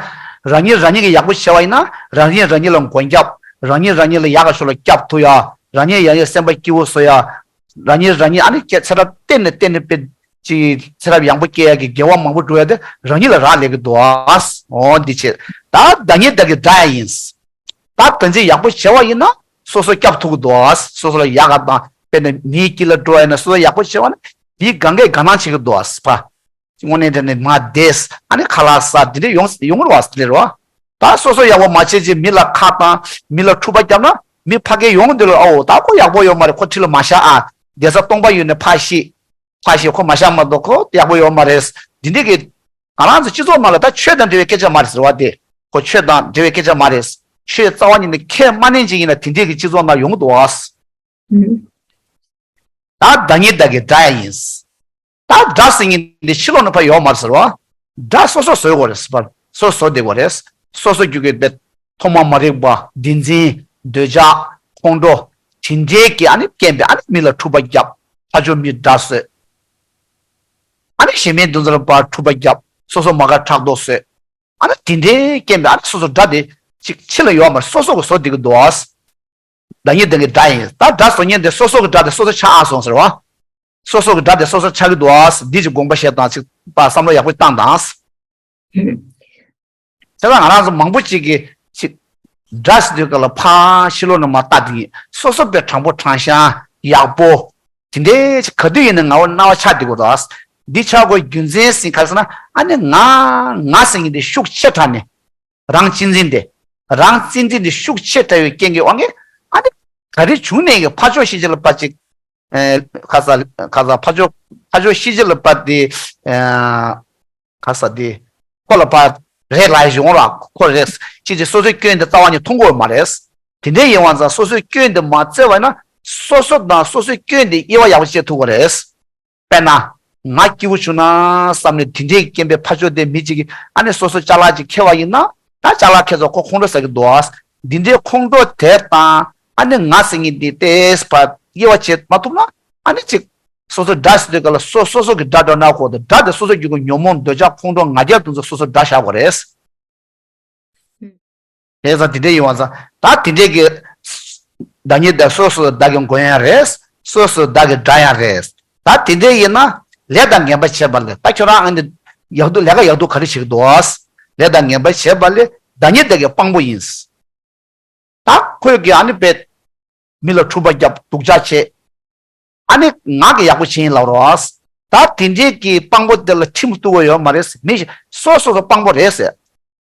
རང་ཉིད་རང་ཉིད་ཀྱིས་ཡག་པོ་བྱས་པ་ཡིན་ན་རང་ཉིད་རང་ཉིད་ལ་མགོན་སྐྱབས། རང་ཉིད་རང་ཉིད་ལ་ཡག་ག་ཕྱོགས་ལ་སྐྱབས་ཐུབ་ཡ། རང་ཉིད་ཡང་ཡང་སེམས་པ་སྐྱིད་པོ་བཟོ་ཡ། རང་ཉིད་རང་ཉིད་ཨ་ནི་ཁྱེད་ཚེ་རབས་གཏན་ནས་གཏན་ནས་དཔེ་ཅིག་ཚེ་རབས་ཡང་པོ་སྐྱེ་ཡ་གི་དགེ་བ་མང་པོ་འགྲོ་ཡ་དེ་རང་ཉིད་ལ་རག་ལས་ཀྱི་འདུག་ཨ། འོ་འདི་བྱེད། ད་བདག་ཉིད་བདག་གིས་དགྲ་ཡ་ཡིན། ད་བདག་ཉིད་ཡག་པོ་བྱས་པ་ཡིན་ན་སོ་སོ་སྐྱབས་ཐུབ་ཀྱི་འདུག་ཨ། སོ་སོ་ལ་ཡག་ག་དང་དཔེར་ན་མིའི་དཀྱིལ་ལ་འགྲོ་བ་ཡིན་ན་སོ་སོ་ཡག་པོ་བྱས་པ་ན་མིས་གང་གས་དགའ་སྣང་བྱེད་ཀྱི་འདུག་ཨ། ཕ། དངོས་གནས་དྲང་གནས་མ་བསྡད། ཨ་ནི་ཁ་ལག་ཟ་དེ་འདྲ་ཡོང་ཡོང་གི་རེད་བ། དེ་འདྲ་རེད་བ། ད་སོ་སོ་ཡག་པོ་མ་བྱས་ཅིག་མི་ལ་ཁ་བཏང་མི་ལ་འཁྲུག་པ་བརྒྱབ་ན་མི་ཕ་གི་ཡོང་གི་འདུག་ལ། ཨོ་ད་ཁོ་ཡག་པོ་ཡོད་མ་རེད། ཁོ་འཁྲིས་ལ་མ་བཞག་ཨ། བསྡད་ས་སྟོང་པ་ཡོད་ནས་ཕར་ཤི། ཕར་ཤི་ཁོ་མ་བཞག་མ་གཏོགས་ཁོ་ཡག་པོ་ཡོད་མ་རེད། འདི་འདྲས་ཀྱི་ང་རང་ཚོ་སྤྱི་ཚོགས་ནང་ལ་ད་ཆོས་དང་འབྲེལ་བའི་སྐད་ཆ་མ་རེད་ཟེར་བ་དེ། ཁོ་ཆོས་དང་འབྲེལ་བའི་སྐད་ཆ་མ་རེད། ཆོས་རྩ་བ་ཉིད་ནས་ཁས་མ་ལེན་ཅིག་ཡིན་ན་དེ་འདྲས་ཀྱི་སྤྱི་ཚོགས་ནང་ཡོང་གི་འདུག་ཨ། ད་བདག་ཉིད་བདག་གི་དགྲ་ཡང་ཡིན། ད་དགྲ་ཟེར་མཁན་འདི་ཕྱི་ལོགས་ནས་ཕར་ཡོང་མ་རེད་ཟེར་བ། དགྲ་སོ་སོ་བཟོ་དགོས་རེད་ཟེར་བ། སོ་སོ་བཟོ་བསྡད་དགོས་རེད། སོ་སོ་རྒྱུད་ཀྱི་དཔེ་མཐོང་མ་མ་རིག་པ་བདེན་འཛིན་འདོད་ཆགས་ཁོང་ཁྲོ་དེ་འདྲའི་གི་ཨ་ནི་རྐྱེན་པས་ཨ་ནི་མི་ལ་འཁྲུག་པ་བརྒྱབ། ཕར་ཕྱོགས་མི་དགྲ་བཟོས། ཨ་ནི་གཞན་མའི་འདུན་ཚོར་ཕར་འཁྲུག་པ་བརྒྱབ། སོ་སོ་མ་དགའ་ཕྲག་དོག་བཟོས། ཨ་ནི་དེ་འདྲའི་རྐྱེན་པས་ཨ་ནི་སོ་སོ་དགྲ་དེ་ཅིག་ཕྱི་ལ་ཡོད་མ་རེད། སོ་སོ་གི་བཟོ་བསྡད་ཀྱི་འདུག་ཨ། བདག་ཉིད་བདག་གི་དགྲ་ཡིན། ད་དགྲ་བཟོ་མཁན་དེ་སོ་སོ་གི་དགྲ་དེ་སོ་སོ་ཆགས་ཨ་སོང་ཟེར་བ། སོ་སོ་གི་དགྲ་དེ་སོ་སོ་ཆགས་ཀྱི་འདུག་ཨ། འདི་ཅིག་དགོངས་པ་བཞེས་དང་ཅིག་པ་བསམ་བློ་ཡག་པོ་བཏང་དང་། དེ་ལ་ང་རང་ཚོ་མང་པོ་ཅིག་གིས་ཅིག་དགྲ་ཟེར་དུས་སྐབས་ལ་ཕར་ཕྱི་ལོགས་ནས་མར་ལྟ་དེ་ཡིན། སོ་སོ་དཔེ་དྲང་པོ་དྲང་བཞག་ཡག་པོ་དེ་འདྲའི་ཅིག་ག་དུས་ཡིན་ན་ང་བ་སྣང་བ་ཆགས་བསྡད་དགོས་དང་། འདི་ཆགས་དགོས་རྒྱུ་མཚན་ཟེར་ག་རེ་ཟེར་ན་ཨ་ནི་ང་ང་ཟེར་མཁན་དེ་ཤུགས་ཆེ་དྲགས་ནས། རང་གཅེས་འཛིན་དེ། རང་གཅེས་འཛིན་དེ་ཤུགས་ཆེ་དྲགས་ཡོད་རྐྱེན་གྱིས་དབང་གིས་ཨ་ནི་ག་རེ་བྱུང་ནས་ཀྱི་ཕར་ཕྱོགས་ཤེས་བྱ་ལ་ཕར་ཅིག་ཨེ། ཁ་ས་ཁ་ས་ཕར་ཕྱོགས་ཕར་ཕྱོགས་ཤེས་བྱ་ལ་ཕར་དེ་ཨེ། ཁ་ས་དེ་ཁོ་ལ་ཕར་ རེད་ལབ་ཡ་ཞིག་ཡོང་ར་ཁོ་རེད། ཅི་ཅི་སོ་སོའི་སྐྱོན་དེ་རྩ་བ་ནས་མཐོང་གི་ཡོད་མ་རེད། དེ་འདྲའི་ཡིན་པ་ཙང་སོ་སོའི་སྐྱོན་དེ་མ་བཙལ་བ་ཡིན་ན་སོ་སོ་དང་སོ་སོའི་སྐྱོན་དེ་དབྱེ་བ་ཡག་པོ་ཕྱེ་ཐུབ་ཀྱི་རེད། དཔེར་ན། ང་སྐྱིད་པོ་བྱུང་ན་བསམ་ནས་དེ་འདྲའི་སྐྱེན་པའི་ཕ་ཆོས་དེ་མི་གཅིག་གིས་ཨ་ནི་སོ་སོ་ཅ་ལག་ཅིག་ཁྱེར་བ་ཡིན་ན་ད་ཅ་ལག་ཁྱེར་ཚོ་ཁོ་ཁོང་ཁྲོ་ཟ་གི་འདུག་ཨ། འདི་འདྲའི་ཁོང་ཁྲོ་དེ་དང་ཨ་ནི་ང་ཟེར་མཁན་འདི་ཏེས་པ་དབྱེ་བ་བྱེད་མ་ཐུབ་ན་ཨ་ནི་གཅིག་སོ་སོ་དགྲ་ཟེར་དུས་ག་ལ་སོ་སོ་སོ་གི་དགྲ་འགྲོ་ན་གོ་དང་དགྲ་དེ་སོ་སོ་རྒྱུད་ཀྱི་ཉོན་མོངས་འདོད་ཆགས་ཁོང་ཁྲོ་ང་རྒྱལ་དེ་ཚོ་སོ་སོ་དགྲ་བཞག་པ་རེད། དེ་ཙང་དེ་འདྲའི་ཡིན་པ་ཙང་ད་དེ་འདྲའི་གི་བདག་ཉིད་དང་སོ་སོ་བདག་གི་མགོན་ཡང་རེད། སོ་སོ་བདག་གི་དགྲ་ཡང་རེད། ད་དེ་འདྲའི་ཡིན་ན་ལས་དང་ངན་པ་བྱེད་པ་ལས་ད་ཁྱོད་རང་ཨ་ནི་ཡག་སྡུག་ལས་ཀ་ཡག་སྡུག་ག་རེ་བྱེད་ཀྱི་འདུག་ལས་དང་ངན་པ་བྱེད་པ་ལས་བདག་ཉིད་བདག་གི་དཔང་པོ་ཡིན། ད་ཁོས་ཀྱི་ཨ་ནི་བེད། མི་ལ་འཁྲུག་པ་བརྒྱབ་སྡུག་ཅག་བྱེད། ཨ་ནི་ང་གི་ཡག་པོ་བྱེད་ཡིན་ལབ་རོགས། ད་དེ་འདྲའི་གི་དཔང་པོ་དེ་ལ་ཁྲིམས་གཏུག་གི་ཡོད་མ་རེད། མི་སོ་སོ་སོ་དཔང་པོ་རེད་ཟེར།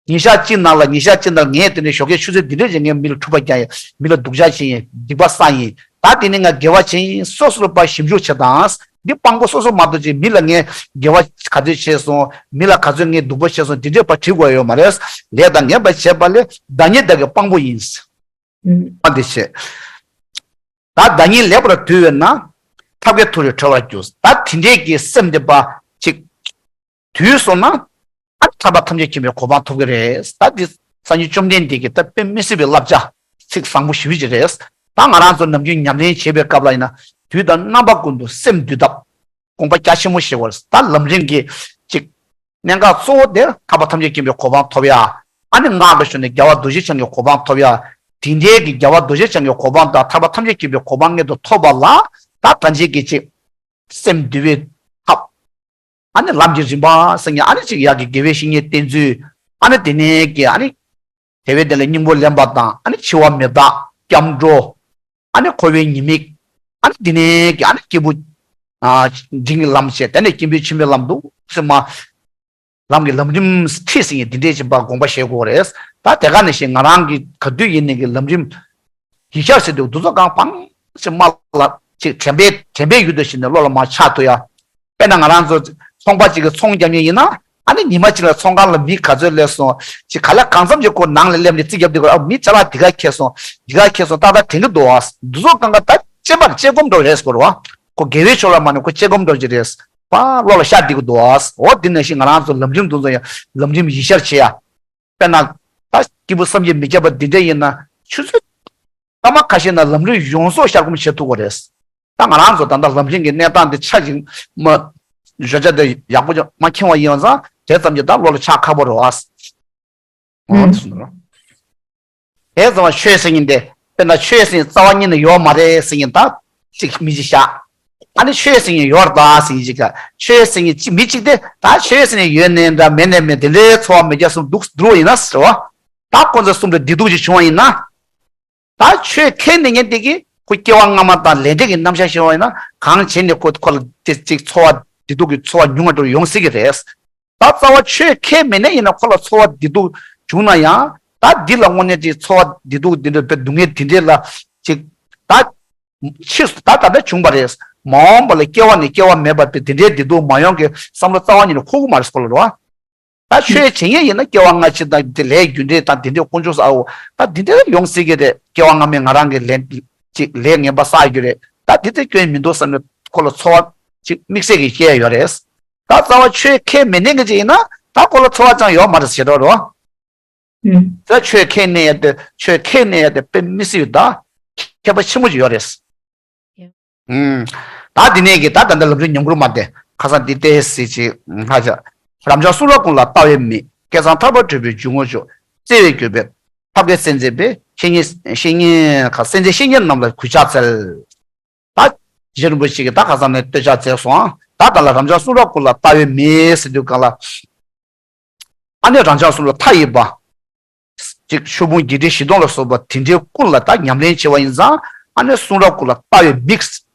ཉིན་ཞག་གཅིག་ནང་ལ་ཉིན་ཞག་གཅིག་ནང་ངས་དེ་ནས་ཞོགས་ཀས་ཆུ་ཚོད་འདི་འདྲས་ཀྱི་ངས་མི་ལ་འཁྲུག་པ་རྒྱག་ཡིན། མི་ལ་སྡུག་ཅག་བྱེད་ཡིན། སྡིག་པ་བསགས་ཡིན། ད་དེ་ནས་ང་དགེ་བ་བྱེད་ཡིན། སོ་སོ་ལ་ཕར་ཞིབ་འཇུག་བྱེད་དང་། འདི་དཔང་པོ་སོ་སོ་མ་གཏོགས་ཅིག་མི་ལ་ངས་དགེ་བ་ག་ཚོད་བྱས་སོང་། མི་ལ་ག་ཚོད་ངས་སྡུག་པ་བྱས་སོང་། འདི་འདྲས་ཕར་དྲི་དགོས་ཡོད་མ་རེད། ལས་དང་ངན་པ་བྱས་པ་ལས་བདག་ཉིད་བདག་གི་དཔང་པོ་ཡིན། ཨ་འདི་བྱས། ད་བདག་ཉིད་ལེགས་པར་དུལ་བས་ན། ཐབས་མཁས་མཐོ་རིས་གྲོལ་བར་འགྱུར། ད་དེ་འདྲས་ཀྱི་སེམས་དེ་པ་ཅིག་དུལ་སོང་ན། ཨ་ཐར་པ་ཐམས་ཅད་མཁྱེན་པའི་གོ་འཕང་ཐོབ་ཀྱི་རེད། ད་འདི་སངས་རྒྱས་བཅོམ་ལྡན་འདས་ཀྱི་ད་དཔེ་མི་སྲིད་པའི་བསླབ་བྱ་ཚིག་བཟང་པོ་ཞེ་པོ་ཅིག་རེད། ད་ང་རང་ཚོ་ནམ་རྒྱུན་ཉམས་ལེན་བྱེད་པའི་སྐབས་ལ་ཡིན་ན་དུས་དང་རྣམ་པ་ཀུན་ཏུ་སེམས་འདུལ་ཐབས། དགོངས་པ་རྒྱ་ཆེན་པོ་བཞེས་པ་རེད། ད་ལམ་རིམ་གྱི་གཅིག་གནད་འགག་གཙོ་བོ་དེ་ཐར་པ་ཐམས་ཅད་མཁྱེན་པའི་གོ་འཕང་ཐོབ་ཡ། ཨ་ནི་སྔགས་ལ་ཞུགས་ནས་རྒྱལ་བ་རྡོ་རྗེ་འཆང་གི་གོ་འཕང་ཐོབ་ཡ། དེ་འདྲའི་གི་རྒྱལ་བ་རྡོ་རྗེ་འཆང་གི་གོ་འཕང་དང་ཐར་པ་ཐམས་ཅད་མཁྱེན་པའི་གོ་འཕང་མངོན་དུ་ཐོབ་པ་ལ་ད་ད་ཅིག་གི་གཅིག་སེམས་འདུལ་བའི་ཐབས། ཨ་ནི་ལམ་གྱི་རིམ་པ་ཟེར་མཁན་ཨ་ནི་གཅིག་ཡག་གི་དགེ་བའི་བཤེས་གཉེན་བསྟེན་ཚུལ། ཨ་ནི་དེ་ནས་གི་ཨ་ནི་དེ་བས་དེ་ལ་སྙིང་པོ་ལེན་པ་དང་ཨ་ནི་འཆི་བ་མི་རྟག་སྐྱབས་འགྲོ། ཨ་ནི་འཁོར་བའི་ཉེས་དམིགས། ཨ་ནི་དེ་ནས་ཀྱི་ཨ་ནི་སྐྱེས་བུ། ཨ་འབྲིང་གི་ལམ་བྱས་དེ་ནས་སྐྱེས་བུ་ཆེན་པོའི་ལམ་དུ་སེམས་མ། ལམ་གྱི་ལམ་རིམ་ཁྲིད་ཟིན་ཡིན་འདི་འདྲའི་བྱེད་པ་དགོངས་པ་བཞེས་དགོས་རེད། ད་དེ་ག་ནས་བཞིན་ང་རང་གི་ག་དུས་ཡིན་ནས་ཀྱི་ལམ་རིམ། ཡིག་ཆ་ཟེར་དུས་འདུ་ཚོགས་གང་པང་ཞིག་མ་ལ་ཅིག་དྲན་པའི་དྲན་པའི་ཡུལ་དུ་བྱས་ནས་བློ་ལ་མ་ཆགས་ཐུབ་ཡ། དཔེར་ན་ང་རང་ཚོ་ཚོང་པ་གཅིག་གིས་ཚོང་རྒྱག་མཁན་ཡིན་ན་ཨ་ནི་ཉི་མ་གཅིག་ལ་ཚོང་ཁང་ལ་མི་ག་ཚོད་སླེབས་སོང་། ཅིག་ག་ལ་གང་འཚམ་གྱི་ཁོ་ནང་ལ་སླེབས་ནས་རྩིས་རྒྱབ་དུས་ཨ་མི་ཅ་ལག་འདི་ག་ཁྱེར་སོང་འདི་ག་ཁྱེར་སོང་ཏག་ཏག་དྲན་གྱི་འདུག་ཨ། འདུ་ཚོགས་གང་ག་ད་དཔྱད་པ་དཔྱད་སྒོམ་འགྲོ་རེད་ཟེར་བ། ཁོ་དགེ་བའི་ཕྱོགས་ལ་མ་ནི་ཁོ་དཔྱད་སྒོམ་འགྲོ་གི་རེད། པ་བློ་ལ་ཤར་བསྡད་ཀྱི་འདུག་ཨ། འོ་འདི་ནང་བཞིན་ང་རང་ཚོ་ལམ་རིམ་འདུ་ཚོགས་ཡང་ལམ་རིམ་ཡིད་ཤར་བྱེད་ཡ། དཔེར་ན། ད་སྐྱེས་བུ་བསམ་གྱིས་མི་ཁྱབ་པ་འདི་འདྲ་ཡིན་ན་ཆུ་ཚོད། སྐར་མ་ཁ་ཤས་ནང་ལམ་རིམ་ཡོངས་རྫོགས་ཤར་སྒོམ་བྱེད་ཐུབ་ཀྱི་རེད། ད་ང་རང་ཚོ་ད་ལྟ་ལམ་རིམ་གྱི་གནས་སྟངས་འདི་ཆ་ཞིག་མ། བརྗོད་བྱ་འདི་ཡག་པོ་ཅིག་མ་མཁྱེན་པ་ཡིན་ཙང་དེ་ཙམ་གྱིས་ད་བློ་ལ་ཆགས་ཁག་པོ་རེད་བ། འོ་དེ་སོང་ད་རོ། དེ་ཙམ་ཆོས་ཟེར་མཁན་དེ་དཔེར་ན་ཆོས་ཟེར་མཁན་རྩ་བ་ཉིད་ནས་ཡོད་མ་རེད་ཟེར་མཁན་ད་ཅིག་མི་ཅིག་བཞག་ཨ་ནི་ཆོས་ཟེར་མཁན་ཡོད་རེད་ད་ཟེར་མཁན་ཅིག་ག་ཆོས་ཟེར་མཁན་ཅིག་མི་ཅིག་དེ་ད་ཆོས་ཟེར་མཁན་ཡོད་ནའི་འདྲ་མེད་ནའི་མེད་དེ་འདྲའི་འཚོ་བ་མི་རྒྱག་གསུམ་འདུག་འདུག་ཡིན་ན་ཟེར་བ། ད་ཁོ་ཚོ་གསུམ་ལ་བདེ་སྡུག་ཅིག་བྱུང་བ་ཡིན་ན། ད་ཆོས་ཁས་ལེན་མཁན་དེ་གིས་ཁོ་སྐྱེ་བ་སྔ་མ་དང་ལས་འབྲས་ཀྱི་རྣམ་གཞག་ཤེས་པ་ཡིན་ན་གང་བྱས་ནས་ཁོ་ཁོ་ལ་དེ་ཅིག་འཚོ་བ་བདེ་སྡུག་གི་འཚོ་བ་ཉུང་བ་འགྲོ་ཡོང་སྲིད་ཀྱི་རེད། ད་རྩ་བ་ཆོས་ཁས་མེད་ནའི་ཡིན་ན་ཁོ་ལ་འཚོ་བ་བདེ་སྡུག་བྱུང་ན་ཡང་ད་འདི་ལ་དངོས་གནས་ཅིག་འཚོ་བ་བདེ་སྡུག་འདི་འདྲ་བའི་སྡུག་བསྔལ་འདི་འདྲས་ལ་ཅིག་ད་ཕྱིས་སུ་ད་ད་ལྟ་བྱུང་བ་རེད། མ་འོངས་པ་ལ་སྐྱེ་བ་ནས་སྐྱེ་བ་མེད་པ་དེ་འདི་འདྲའི་བདེ་སྡུག་མ་ཡོང་གི་བསམ་བློ་རྩ་བ་ཉིད་ནས་འཁོར་གི་མ་རེད་ཁོ་ལ་རེད་བ། ད་ཆོས་བྱེད་མཁན་ཡིན་ན་སྐྱེ་བ་སྔ་ཕྱི་དང་དེ་ལས་རྒྱུ་འབྲས་དང་དེ་འདྲའི་དཀོན་མཆོག་ས་འོ་ད་འདི་འདྲ་ཡོང་སྲིད་ཀྱི་རེད། སྐྱེ་བ་སྔ་མའི་ང་རང་གི་ལས་ཅིག་ལས་ངན་པ་བསགས་རྒྱུ་རེད། ད་འདི་ཚོ་སྐྱོན་མི་འདུག་བསམ་ནས་ཁོ་ལ་ཚོར་བ་ཅིག་དམིགས་བསལ་གྱི་སྐྱེ་ཡ་ཡོད་རེད། ད་རྩ་བ་ཆོས་ཁས་མི་ལེན་མཁན་ཅིག་ཡིན་ན་ད་ཁོ་ལ་ཚོར་བ་ཅང་ཡོད་མ་རེད་ཟེར་འགྲོ་རོ། ད་ཆོས་ཁས་ལེན་ཡ་དེ་ཆོས་ཁས་ལེན་ཡ་དེ་དཔེ་མི་སྲིད་ཡོད་ད། ཁྱད་པར་ཆེན་པོ་ཅིག་ཡོད་རེད། ཨུམ། ད་འདི་ནས་ཀྱི་ད་ད་ལྟ་ལམ་རིམ་ཉམས་མགུར་མ་དེ་ཁ་སང་འདི་ལྟས་སྲིད་ཅིག་ཧ་ཅང་། རབ་འབྱམས་གསུང་རབ་ཀུན་ལ་ལྟ་བའི་མིག་སྐལ་བཟང་ཐར་པར་འགྲོ་བའི་རྒྱུ་དངོས་མཆོག་བརྩེ་བས་བསྐྱོད་པའི་ཐབས་མཁས་གསལ་མཛད་པའི་བཤེས་གཉེན་བཤེས་གཉེན་ཁ་གསལ་མཛད་བཤེས་གཉེན་རྣམས་ལ་གུས་ཕྱག་འཚལ། ད་རྗེ་རིན་པོ་ཆེ་གིས་ད་ཁ་སང་ནས་བསྟོད་ཕྱག་མཛད་སོང་ཨ། ད་ད་ལ་རབ་འབྱམས་གསུང་རབ་ཀུན་ལ་ལྟ་བའི་མིག་ཟེར་དུས་གང་ལ། ཨ་ནི་རབ་འབྱམས་གསུང་རབ་མཐའ་ཡས་པ། ཅིག་ཆོས་ཕུང་བརྒྱད་ཁྲི་བཞི་སྟོང་ལ་སོགས་པ་དེ་འདྲའི་ཀུན་ལ་ད་ཉམས་ལེན་བྱེད་པ་ཡིན་ཙང་ཨ་ནི་གསུང་རབ་ཀུན་ལ་ལྟ་བའི་མིག་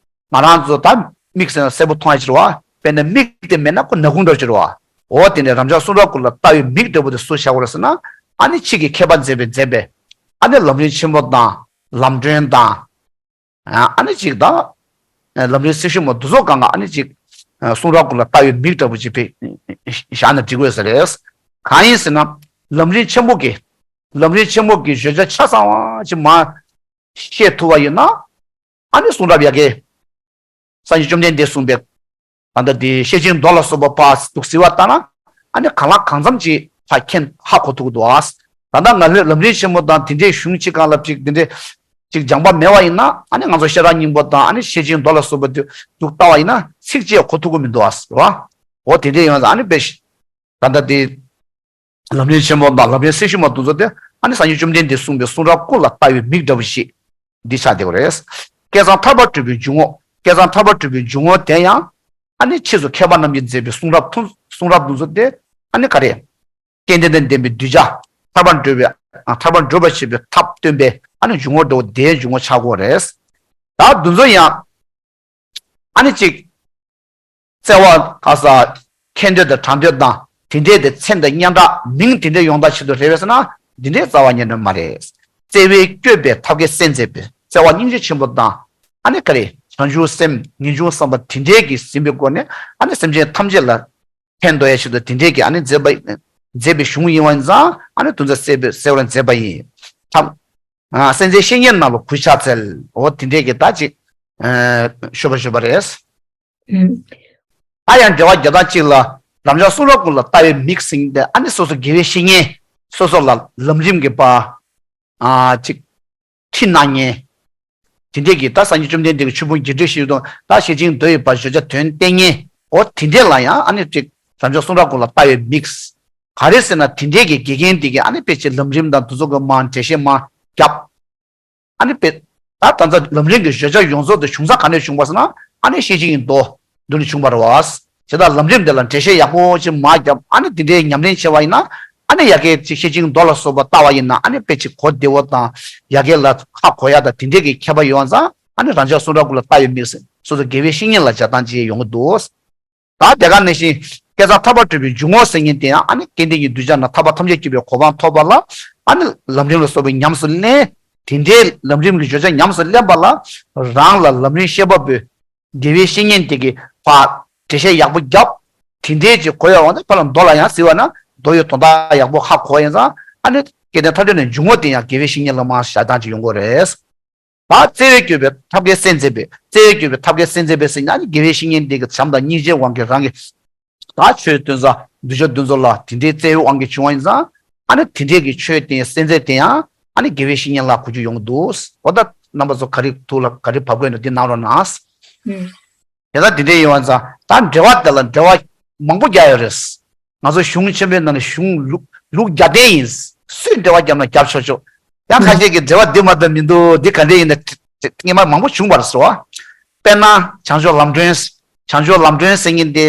ང་རང་ཚོ་ད་མིག་ཟེར་ན་གསལ་པོ་མཐོང་ཡ་ཅིག་རེད་བ། དཔེར་ན་མིག་དེ་མེད་ན་ཁོ་ནག་ཁུང་འདྲ་ཅིག་རེད་བ། འོ་དེ་ནས་རབ་འབྱམས་གསུང་རབ་ཀུན་ལ་ལྟ་བའི་མིག་འདྲ་པོ་དེ་སུ་བཞག་པ་རེད་ཟེར་ན་ཨ་ནི་ཕྱིས་ཀྱི་མཁས་པ་མཛད་པའི་མཛད་པའི་ཨ་ནི་ལམ་རིམ་ཆེན་པོ་དང་ལམ་སྒྲོན་དང་། ཨ་ནི་ཅིག་དང་། ལམ་རིམ་སྲི་ཞུ་མ་འདུ་ཚོགས་གང་ག་ཨ་ནི་ཅིག་གསུང་རབ་ཀུན་ལ་ལྟ་བའི་མིག་འདྲ་པོ་ཅིག་ཕེ་བཞག་ན་འགྲིག་དགོས་ས་རེད། གང་ཡིན་ཟེར་ན། ལམ་རིམ་ཆེན་པོ་གི་ལམ་རིམ་ཆེན་པོ་གི་བརྗོད་བྱ་ཆ་ཚང་བ་ཅིག་མར་བཤད་ཐུབ་པ་ཡིན་ན། ཨ་ནི་གསུང་རབ་ཡ་གི་སངས་རྒྱས་བཅོམ་ལྡན་འདས་གསུངས་པའི་ད་ལྟ་དེ་བཤེས་ཆེན་མདོ་ལ་སོགས་པ་ཕར་འདུག་གཟིགས་པ་ལྟ་ན། ཨ་ནི་གང་ལ་གང་འཚམ་ཅིག་ཕར་མཁྱེན་ཧ་གོ་ཐུབ་ཀྱི་འདུག་ཨ། ད་ལྟ་ང་ལོས་ལམ་རིམ་ཆེན་མོ་དང་དེ་འདྲའི་གཞུང་གཅིག་སྒང་ལ་ཅིག་དེ་འདྲའི་ཅིག་སྦྱངས་པ་མེད་པ་ཡིན་ན། ཨ་ནི་ང་ཚོ་ཤེས་རབ་སྙིང་པོ་དང་ཨ་ནི་བཤེས་ཆེན་མདོ་ལ་སོགས་པ་དེ་འདུག་ལྟ་བ་ཡིན་ན་ཚིག་གཅིག་གོ་ཐུབ་ཀྱི་མི་འདུག་ཨ། རེད་བ། འོ་དེ་འདྲའི་ཡོང་ཙང་ཨ་ནི་དཔེ་ད་ལྟ་དེ་ལམ་རིམ་ཆེན་མོ་དང་ལམ་རིམ་གསལ་ཞུ་མ་དེ་ཚོ་དེ་ཨ་ནི་སངས་རྒྱས་བཅོམ་ལྡན་འདས་གསུངས་པའི་གསུང་རབ་ཀུན་ལ་ལྟ་བའི་མིག་འདྲ་བོ་ཞིག་འདི་ཆགས་བསྡད་ཡོད་རེད། བསྐལ་བཟང་ཐར་པར་བགྲོད་པའི་འཇུག་ངོགས། བསྐལ་བཟང་ཐར་པར་བགྲོད་པའི་འཇུག་ངོགས་དེ་ཡང་ཨ་ནི་ཕྱིས་སུ་མཁས་པ་རྣམས་ཀྱིས་མཛད་པའི་གསུང་རབ་ཐུན་གསུང་རབ་དེ་ཚོ་དེ་ཨ་ནི་ག་རེ། སྐལ་ལྡན་དང་ལྡན་པའི་གདུལ་བྱ་ཐར་པར་བགྲོད་པའི་ཨ་ཐར་པར་བགྲོད་པར་བྱེད་པའི་ཐབས་སྟོན་པའི་ཨ་ནི་འཇུག་ངོགས་འདྲ་བོ་དེའི་འཇུག་ངོགས་ཆགས་ཀྱི་ཡོད་རེད། ད་དེ་ཚོ་ཡང་ཨ་ནི་གཅིག་བརྩེ་བ་ཁ་ས་ཁེ་འདོད་དང་གྲགས་འདོད་དང་དེ་འདྲའི་དེ་མཚན་དང་སྙན་གྲགས་མིང་དེ་འདྲའི་ཡོང་ཐབས་ཆེད་དུ་རེད་པས་ཟེར་ན། འདི་འདྲའི་རྩ་བ་ཉིད་ནས་མ་རེད། བརྩེ་བས་བསྐྱོད་པའི་ཐབས་མཁས་གསལ་མཛད་པའི་བརྩེ་བ་སྙིང་རྗེ་ཆེན་པོ་དང་། ཨ་ནི་ག་རེ། བྱང་ཆུབ་སེམས་ངེས་འབྱུང་བསམ་པ་དེ་འདྲའི་གིས་ཟིན་པའི་སྒོ་ནས་ཨ་ནི་སེམས་ཅན་ཐམས་ཅད་ལ་ཕན་འདོགས་ཡ་ཆེད་དུ་དེ་འདྲའི་གིས་ཨ་ནི་མཛད་པ་མཛད་པའི་གཞུང་ཡིན་པ་ཡིན་ཙང་། ཨ་ནི་དེ་ཚོ་གསལ་པོ་གསལ་བར་མཛད་པ་ཡིན། ཐབས་ཨ་གསལ་མཛད་བཤེས་གཉེན་རྣམས་ལ་གུས་ཕྱག་འཚལ། འོ་དེ་འདྲའི་གིས་ད་ཅིག་ཨ་ཞུ་བ་ཞུ་བ་རེད། ཨུམ། ད་ཡང་འགྲེལ་པ་རྒྱག་སྟངས་གཅིག་ལ། རབ་འབྱམས་གསུང་རབ་ཀུན་ལ་ལྟ་བའི་མིག་ཟེར་མཁན་དེ་ཨ་ནི་སོ་སོ་དགེ་བའི་བཤེས་གཉེན། སོ་སོ་ལ་ལམ་རིམ་གྱི་པ། ཨ་ཅིག་ཁྲིད་གནང་མཁན། དེ་འདྲས་ཀྱི་ད་སངས་རྒྱས་བཅོམ་ལྡན་འདས་ཀྱི་ཆོས་ཕུང་བརྒྱད་ཁྲི་བཞི་སྟོང་། ད་བཤེས་ཆེན་མདོ་ཡི་བར་བརྗོད་བྱ་དོན་བསྟན་མཁན། འོ་དེ་འདྲས་ལ་ཡང་ཨ་ནི་ཅིག་རབ་འབྱམས་གསུང་རབ་ཀུན་ལ་ལྟ་བའི་མིག་ག་རེ་ཟེར་ན། དེ་འདྲས་ཀྱི་དགེ་རྒན་དེ་གིས་ཨ་ནི་དཔེ་ཆའི་ལམ་རིམ་དང་དེ་ཚོ་གི་མར་འགྲེལ་བཤད་མར་བརྒྱབ། ཨ་ནི་དཔེ། ད་ད་ལྟ་ལམ་རིམ་གྱི་བརྗོད་བྱ་ཡོངས་རྫོགས་དེ་བྱུང་ས་ག་ནས་བྱུང་བ་ཟེར་ན། ཨ་ནི་བཤེས་ཆེན་གྱི་མདོ་འདི་ནས་བྱུང་བ་རེད་བ། བྱས་ཙང་ལམ་རིམ་དེ་ལ་འགྲེལ་བཤད་ཡག་པོ་ཅིག་མར་བརྒྱབ། ཨ་ནི་དེ་འདྲའི་ཉམས་ལེན་བྱས་པ་ཡིན་ན། ཨ་ནི་ཡ་གི་ཅིག་བཤེས་ཆེན་མདོ་ལ་སོགས་པ་ལྟ་བ་ཡིན་ན། ཨ་ནི་དཔེ་ཅིག་གོ་བདེ་བོ་དང་། ཡ་གི་ལ་ཧ་གོ་ཡ་དང་དེ་འདྲའི་གི་ཁྱད་པར་ཡོད་ཙང་། ཨ་ནི་རབ་འབྱམས་གསུང་རབ་ཀུན་ལ་ལྟ་བའི་མིག་ཟེར་སོ་སོ་དགེ་བའི་བཤེས་གཉེན་ལ་སྦྱར་སྟངས་ཅིག་ཡོང་གི་འདུག་ད་དེ་ག་ནང་བཞིན་བསྐལ་བཟང་ཐར་པར་བགྲོད་པའི་འཇུག་ངོགས་ཟེར་མཁན་དེ་ཡང་། ཨ་ནི་སྐལ་ལྡན་གྱི་གདུལ་བྱ་རྣམས་ཐར་པ་ཐམས་ཅད་སྐྱེ་བའི་གོ་འཕང་ཐོབ་པ་ལ། ཨ་ནི་ལམ་རིམ་ལ་སོགས་པའི་ཉམས་སུ་ལེན། དེ་འདྲའི་ལམ་རིམ་གྱི་བརྗོད་བྱ་ཉམས་སུ་ལེན་པ་ལ། རང་ལ་ལམ་རིམ་བཤད་པ་པོའི་དགེ་བའི་བཤེས་གཉེན་དེ་གིས་ཕར་འགྲེལ་བཤད་ཡག་པོ་བརྒྱབ། དེ་འདྲའི་ཅིག་གོ་ཡ་འོང་ན་ཕར་ལ་མདོ་ལ་ཡང་གཟིགས་པ་ན་མདོ་ཡི་དོན་དག་ཡག་པོ་ཧ་གོ་ཡིན་ཙང་། ཨ་ནི་སྐལ་ལྡན་ཐར་འདོད་ནས་འཇུག་ངོགས་དེ་ཡང་དགེ་བའི་བཤེས་གཉེན་ལ་མར་བཞག་སྟངས་ཅིག་ཡོང་གི་རེད། ད་བརྩེ་བས་བསྐྱོད་པའི་ཐབས་མཁས་གསལ་མཛད་པའི། བརྩེ་བས་བསྐྱོད་པའི་ཐབས་མཁས་གསལ་མཛད་པའི་ཟེར་ན། ཨ་ནི་དགེ་བའི་བཤེས་གཉེན་དེ་གིས་བྱམས་དང་སྙིང་རྗེའི་དབང་གིས་རང་གི་ད་ཆོས་སྟོན་ས་གདུལ་བྱ་འདི་ཚོ་ལ་དེ་འདྲའི་བརྩེ་བའི་དབང་གིས་བྱུང་བ་ཡིན་ཙང་། ཨ་ནི་དེ་འདྲའི་གི་ཆོས་དེ་གསལ་མཛད་དེ་ཡང་ཨ་ནི་དགེ་བའི་བཤེས་གཉེན་ལ་གོ་རྒྱུ་ཡོང་གི་འདུག་འོ་ད་རྣམ་པ་ཚོ་ག་རེ་ཐུགས་ལ་ག་རེ་བབས་དགོས་ན་འདི་གནང་རོགས་གནང་། ཨུམ། དེ་ལྟར་འདི་འདྲའི་ཡོད་པ་ཙང་། ད་འགྲེལ་པ་དེ་ལ་འགྲེལ་པ་མང་པོ་རྒྱག་ཡོད་རེད། ང་ཚོ་གཞུང་ཆེན་པོའི་ནང་ནས་གཞུང་ལུགས་ལུགས་བརྒྱ་ལྡན་ཡིན། སུས་འགྲེལ་པ་བརྒྱབ་ན་བརྒྱབ་ཆོག་ཆོག་ཡང་ཁ་ཤས་ཀྱིས་འགྲེལ་པ་འདི་མ་འདྲ་མི་འདུག་འདི་ག་འདྲ་ཡིན་ན། སྔོན་མ་མང་པོ་བྱུང་བ་རེད་ཟེར་བ། དཔེར་ན་བྱང་ཕྱོགས་ལམ་སྒྲོན། བྱང་ཕྱོགས་ལམ་སྒྲོན་ཟེར་མཁན་དེ།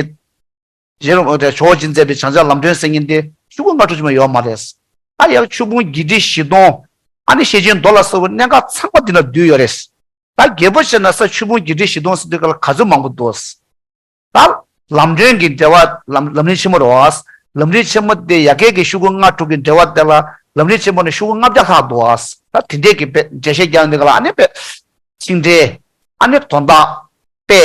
རྗེ་རིན་པོ་ཆེ་ཇོ་བོ་རྗེས་མཛད་པའི་བྱང་ཕྱོགས་ལམ་སྒྲོན་ཟེར་མཁན་དེ་ཆོས་སྐུ་སྔ་དྲོ་ཅིག་མ་ཡོད་མ་རེད། ད་ཡང་ཆོས་ཕུང་བརྒྱད་ཁྲི་བཞི་སྟོང་། ཨ་ནི་བཤེས་ཆེན་མདོ་ལ་སོགས་པའི་གནད་འགག་ཚང་མ་འདི་ན་འདུས་ཡོད་རེད། ད་རྒྱས་པོ་བྱས་ན་ས་ཆོས་ཕུང་བརྒྱད་ཁྲི་བཞི་སྟོང་ཟེར་དུས་ག་ལ་ག་ཚོད་མང་པོ་འདུག་ད་ལམ་སྒྲོན་གྱི་འགྲེལ་པ་ལམ་ལམ་རིམ་ཆེན་མོ་རེད་བ། ལམ་རིམ་ཆེན་མོ་དེ་ཡ་གི་གི་ཆོས་སྐུ་སྔ་དྲོ་གི་འགྲེལ་པ་དེ་ལ་ལམ་རིམ་ཆེན་མོ་ནས་ཆོས་སྐུ་ལྔ་བརྒྱ་ལྷག་འདུག་བ། ད་དེ་འདྲས་ཀྱི་དཔེ་འགྲེལ་བཤད་རྒྱག་འདི་ག་ལ། ཨ་ནི་དཔེ་ཚིག་འགྲེལ། ཨ་ནི་དོན་དག་དཔེ།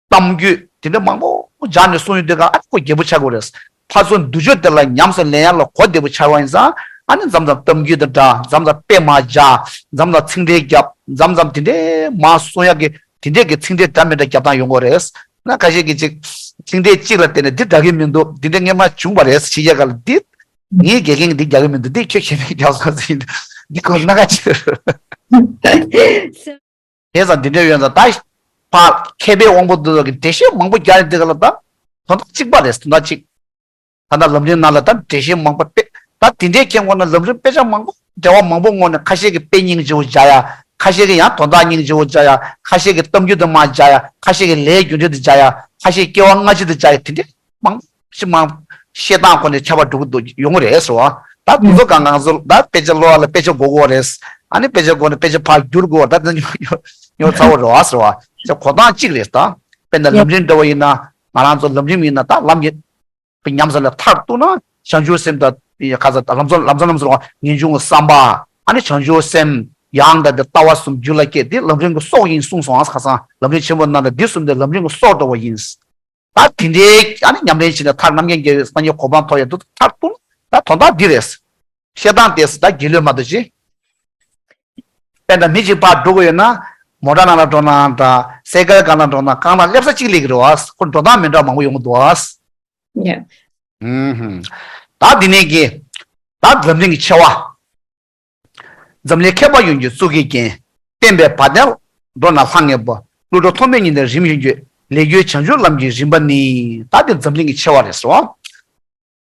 གཏམ་རྒྱུད་དེ་འདྲ་མང་པོ་སྦྱར་ནས་གསུངས་ཡོད་དུས་ག་ཨ་ནི་ཁོ་རྒྱས་པོ་ཆགས་དགོས་རེད། ཕར་ཚུར་མདོ་ཆོས་དེ་ལ་ཉམས་སུ་ལེན་ཡག་ལ་གོ་བདེ་པོ་ཆགས་པ་ཡིན་ཙང་། ཨ་ནི་མཚམས་མཚམས་གཏམ་རྒྱུད་དང་འདྲ། མཚམས་མཚམས་དཔེ་མར་སྦྱར། མཚམས་མཚམས་ཚིག་འགྲེལ་རྒྱབ། མཚམས་མཚམས་དེ་འདྲའི་མར་གསུང་ཡག་གི་དེ་འདྲའི་གི་ཚིག་འགྲེལ་འདྲ་མི་འདྲ་རྒྱབ་སྟངས་ཡོང་གི་རེད། ན་ཁ་ཤས་ཀྱིས་ཅིག་ཚིག་འགྲེལ་གཅིག་ལ་བརྟེན་ནས་འདི་འདྲ་གི་མི་འདུག་འདི་འདྲ་སྔོན་མ་བྱུང་བ་རེད་ཟེར་བཤད་ཡག་ག་ལ། འདི་ངའི་དགེ་རྒན་གྱིས་འདི་རྒྱག་གི་མི་འདུག་འདི་ཁྱོད་གཞན་པས་རྒྱབ་སོང་ཟེར། འདི་ཁོ་ན་ཁ་ཆེ། དེ་ཙང་འདི་འདྲ་ཡོད་ཙང་། ད་ཕར་མཁས་པའི་དབང་པོ་འདི་ཚོ་གིས་འགྲེལ་བཤད་མང་པོ་རྒྱག་ཡོད་དུས་ག་ལ། ད་དོན་དག་གཅིག་པ་རེད། དོན་དག་གཅིག་ད་ལྟ་ལམ་རིམ་ནང་ལ་ད་འགྲེལ་བཤད་མང་པོ་དཔེ། ད་དེ་འདྲའི་མཁན་དགོས་ན་ལམ་རིམ་དཔེ་ཆ་མང་པོ་འགྲེལ་པ་མང་པོ་བསྔོགས་ནས། ཁ་ཤས་ཀྱིས་དཔེ་སྙིང་རྗེ་བོ་སྦྱར་ཡ། ཁ་ཤས་ཀྱིས་ཡང་དོན་དག་སྙིང་རྗེ་བོ་སྦྱར་ཡ། ཁ་ཤས་ཀྱིས་གཏམ་རྒྱུད་དུ་མར་སྦྱར་ཡ། ཁ་ཤས་ཀྱིས་ལས་རྒྱུ་འབྲས་དུ་སྦྱར་ཡ། ཁ་ཤས་སྐྱེ་བ་སྔ་ཕྱི་དུ་སྦྱར་ཡ། དེ་འདྲའི་མང་ཞིག་མང་བཤད་སྟངས་ཁོ་ནས་ཁྱད་པར་འགྲོ་གི་འདུག་ཡོང་གི་རེད་ཟེར་བ། ད་དེ་ཚོ་གང་གང་ཚོ་ད་དཔེ་ཆ་ཀློག་པ་ལ་དཔེ་ཆ་གོ་དགོས་རེད། ཨ་ནི་དཔེ་ཆ་གོ་ནས་དཔེ་ཆ་ཕར་བསྒྱུར་དགོས་པ། ད་དེ་ཉོ་ཉོ་ཉོ་ཚ་བོ་རེད་བ་ཟེར་བ། ཅེས་གོ་སྟངས་གཅིག་རེད། ད་དཔེར་ན་ལམ་རིམ་འདྲ་བོ་ཡིན་ན། ང་རང་ཚོ་ལམ་རིམ་ཡིན་ན་ད་ལམ་གྱི་ཉམས་སུ་ལེན། མཐར་གཏུགས་ན་བྱང་ཆུབ་སེམས་དང་ཁ་ས་ལམ་གཙོ་ལམ་གཙོ་རྣམ་གསུམ་རེད་བ། ངེས་འབྱུང་གི་བསམ་པ། ཨ་ནི་བྱང་ཆུབ་སེམས་ཡང་དག་པའི་ལྟ་བ་གསུམ་རྒྱུད་ལ་སྐྱེས། དེ་ལམ་རིམ་གྱི་སྲོག་ཡིན་གསུངས་སོང་ཨ། ཁ་སང་ལམ་རིམ་ཆེན་པོ་ནང་ལ་འདི་གསུམ་དེ་ལམ་རིམ་གྱི་སྲོག་འདྲ་བོ་ཡིན། ད་དེ་འདྲའི་ཨ་ནི་ཉམས་ལེན་བྱས་ནས་མཐར་རྣམ་མཁྱེན་རྒྱལ་བའི་སངས་རྒྱས་གོ་འཕང་ཐོབ་ཡ་འདུག་མཐར་གཏུགས་ན་ད་དོན་དག་འདི་རེད། བཤད་སྟངས་དེ་ད་རྒྱུས་ལོན་མ་གཏོགས་ཅི། དཔེར་ན་མི་གཅིག་ཕར་འགྲོ་གི་ཡོད་ན། མོ་ཊ་ནང་ལ་འགྲོ་ན་འདྲ། སའི་ཀལ་སྒང་ལ་འགྲོ་ན་སྒང་ལ་སླེབས་ས་གཅིག་སླེབས་ཀྱི་རེད་བ། ཁོ་འགྲོ་སྟངས་མི་འདྲ་མང་པོ་ཡོང་གི་འདུག་བ། ཡ། ཨུམ་ཧུམ། ད་འདི་ནས་ཀྱི། ད་འཛམ་གླིང་གི་ཆེ་བ། འཛམ་གླིང་མཁས་པ་ཡོངས་ཀྱི་གཙུག་གི་རྒྱན། བསྟན་པའི་བ་དན་འགྲོ་ན་ལྷང་ངེ་པོ། ཀླུ་སྒྲུབ་ཐོགས་མེད་ཉིད་ནས་རིམ་བཞིན་བརྗོད། ལས་རྒྱུ་བྱང་ཆུབ་ལམ་གྱི་རིམ་པ་ནི། ད་འདི་འཛམ་གླིང་གི་ཆེ་བ་རེད་ཟེར་བ།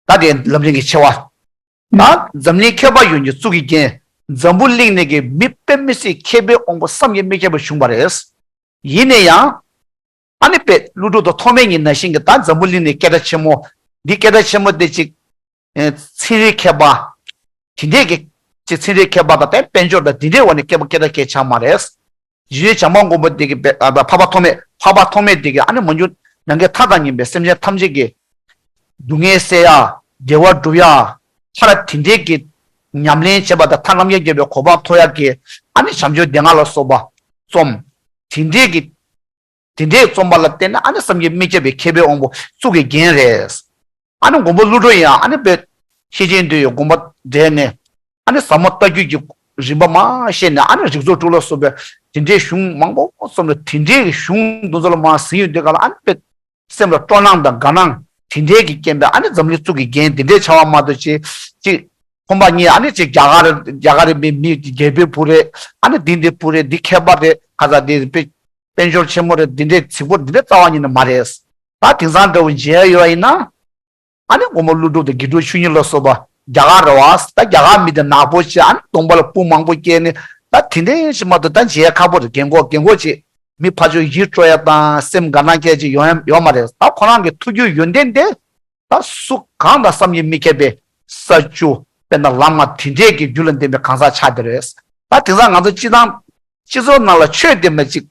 ད་དེ་ལམ་རིམ་གྱི་ཆེ་བ། ད་འཛམ་གླིང་མཁས་པ་ཡོངས་ཀྱི་གཙུག་གི་རྒྱན། འཛམ་བུ་གླིང་ནས་ཀྱི་མི་དཔེ་མི་སྲིད་མཁས་པའི་དབང་པོ་བསམ་གྱིས་མི་ཁྱབ་པ་བྱུང་བ་རེད། ཡིན་ན་ཡང་། ཨ་ནི་དཔེ་ཀླུ་སྒྲུབ་དང་ཐོགས་མེད་ཉིད་ནང་བཞིན་གྱི་ད་འཛམ་བུ་གླིང་ནས་སྐད་གྲགས་ཆེན་མོ། འདི་སྐད་གྲགས་ཆེན་མོ་དེ་ཅིག་ཨེ། ཚན་རིག་མཁས་པ། དེ་འདྲས་ཀྱི་ཅིག་ཚན་རིག་མཁས་པ་དང་དེ་དཔལ་འབྱོར་དང་དེ་འདྲས་འོག་ནས་མཁས་པ་སྐད་གྲགས་སྐད་ཆགས་མ་རེད། རྗེ་བཙུན་བྱམས་པ་མགོན་པོ་དེ་གི་འཕགས་པ་ཐོགས་མེད་འཕགས་པ་ཐོགས་མེད་དེ་གི་ཨ་ནི་མ་གྱུར་ནམ་མཁའི་མཐའ་དང་མཉམ་པའི་སེམས་ཅན་ཐམས་ཅད་ཀྱི་སྡུག་བསྔལ་སེལ་ཡ། བདེ་བ་སྒྲུབ་ཡ། ཕར་དེ་འདྲའི་གི་ཉམས་ལེན་བྱེད་པ་དང་ཐར་རྣམ་མཁྱེན་རྒྱལ་བའི་གོ་འཕང་ཐོབ་ཡ་གི་ཨ་ནི་བྱམས་ཆོས་སྡེ་ལྔ་ལ་སོགས་པ་རྩོམ། དེ་འདྲའི་གི་དེ་འདྲའི་རྩོམ་པ་ལ་བརྟེན་ནས་ཨ་ནི་བསམ་གྱིས་མི་ཁྱབ་པའི་མཁས་པའི་དབང་པོ་གཙུག་གི་རྒྱན་རེད། ཨ་ནི་མགོན་པོ་ཀླུ་སྒྲུབ་ཡང་ཨ་ནི་དཔེ་ཤེར་ཕྱིན་འདུས་ཡོད་དགོངས་པ་འགྲེལ་ནས། ཨ་ནི་ཟབ་མོ་ལྟ་བརྒྱུད་ཀྱི་རིམ་པ་མར་བཤད་ནས་ཨ་ནི་རིགས་ཚོགས་དྲུག་ལ་སོགས་པའི་དེ་འདྲའི་གཞུང་མང་པོ་རྩོམ་ལ་དེ་འདྲའི་གི་གཞུང་འདི་ཚོ་ལ་མར་གཟིགས་ཡོང་དུས་ག་ལ་ཨ་ནི་དཔེ་སེམས་ལ་སྤྲོ་སྣང་དང་དགའ་སྣང་དེ་འདྲའི་གི་རྐྱེན་པས་ཨ་ནི་འཛམ་གླིང་གཙུག་གི་རྒྱན་དེ་འདྲའི་ཆགས་པ་མ་གཏོགས་ཅིག་ཅིག་ཁོམ་པ་གཉིས་ཨ་ནི་ཅིག་རྒྱ་གར་རྒྱ་གར་རི་མི་མི་རྒྱལ་པོའི་བུ་རེད། ཨ་ནི་འདི་འདི་བུ་རེད། འདི་མཁས་པ་རེད། ཁ་ས་འདི་དཔེ་དཔལ་འབྱོར་ཆེན་མོ་རེད། འདི་འདྲའི་རྫིག་པོ་འདི་འདྲའི་རྩ་བ་ཉིད་ནས་མ་རེད། ད་དེང་སང་འདྲ་བོ་མཇལ་ཡོད་ཡིན་ན། ཨ་ནི་མགོན་པོ་ཀླུ་སྒྲུབ་དང་དགེ་ཕྲུག་ཆོས་ཉིད་ལ་སོགས་པ་རྒྱ་གར་རེད་བ། ད་རྒྱ་གར་མི་དེ་ནག་པོ་བྱས་ཨ་ནི་གདོང་པ་ལ་སྤུ་མང་པོ་སྐྱེས་ནས་ད་དེ་འདྲའི་ཞིག་མ་གཏོགས་ད་མཇལ་ཁག་པོ་རེད། རྒན་གོག་རྒན་གོག་ཅིག་མི་ཕར་ཕྱོགས་ཡིད་སྤྲོ་ཡ་དང་སེམས་དགའ་སྣང་སྐྱེ་ཅིག་ཡོང་ཡ་ཡོད་མ་རེད། ད་ཁོ་རང་གི་ཐུགས་རྒྱུད་ཡོན་ཏན་དེ་ད་སུ་གང་དང་བསམ་གྱིས་མི་ཁྱབ་པའི་ས་བཅུ་དཔེར་ན་ལམ་ལྔ་དེ་འདྲས་ཀྱི་རྒྱུ་ལ་ལྡན་པའི་གང་ཟག་ཆགས་བསྡད་རེད། ད་དེང་སང་ང་ཚོ་སྤྱི་བཏང་སྤྱི་ཚོགས་ནང་ལ་ཆོས་ལྡན་པ་ཅིག་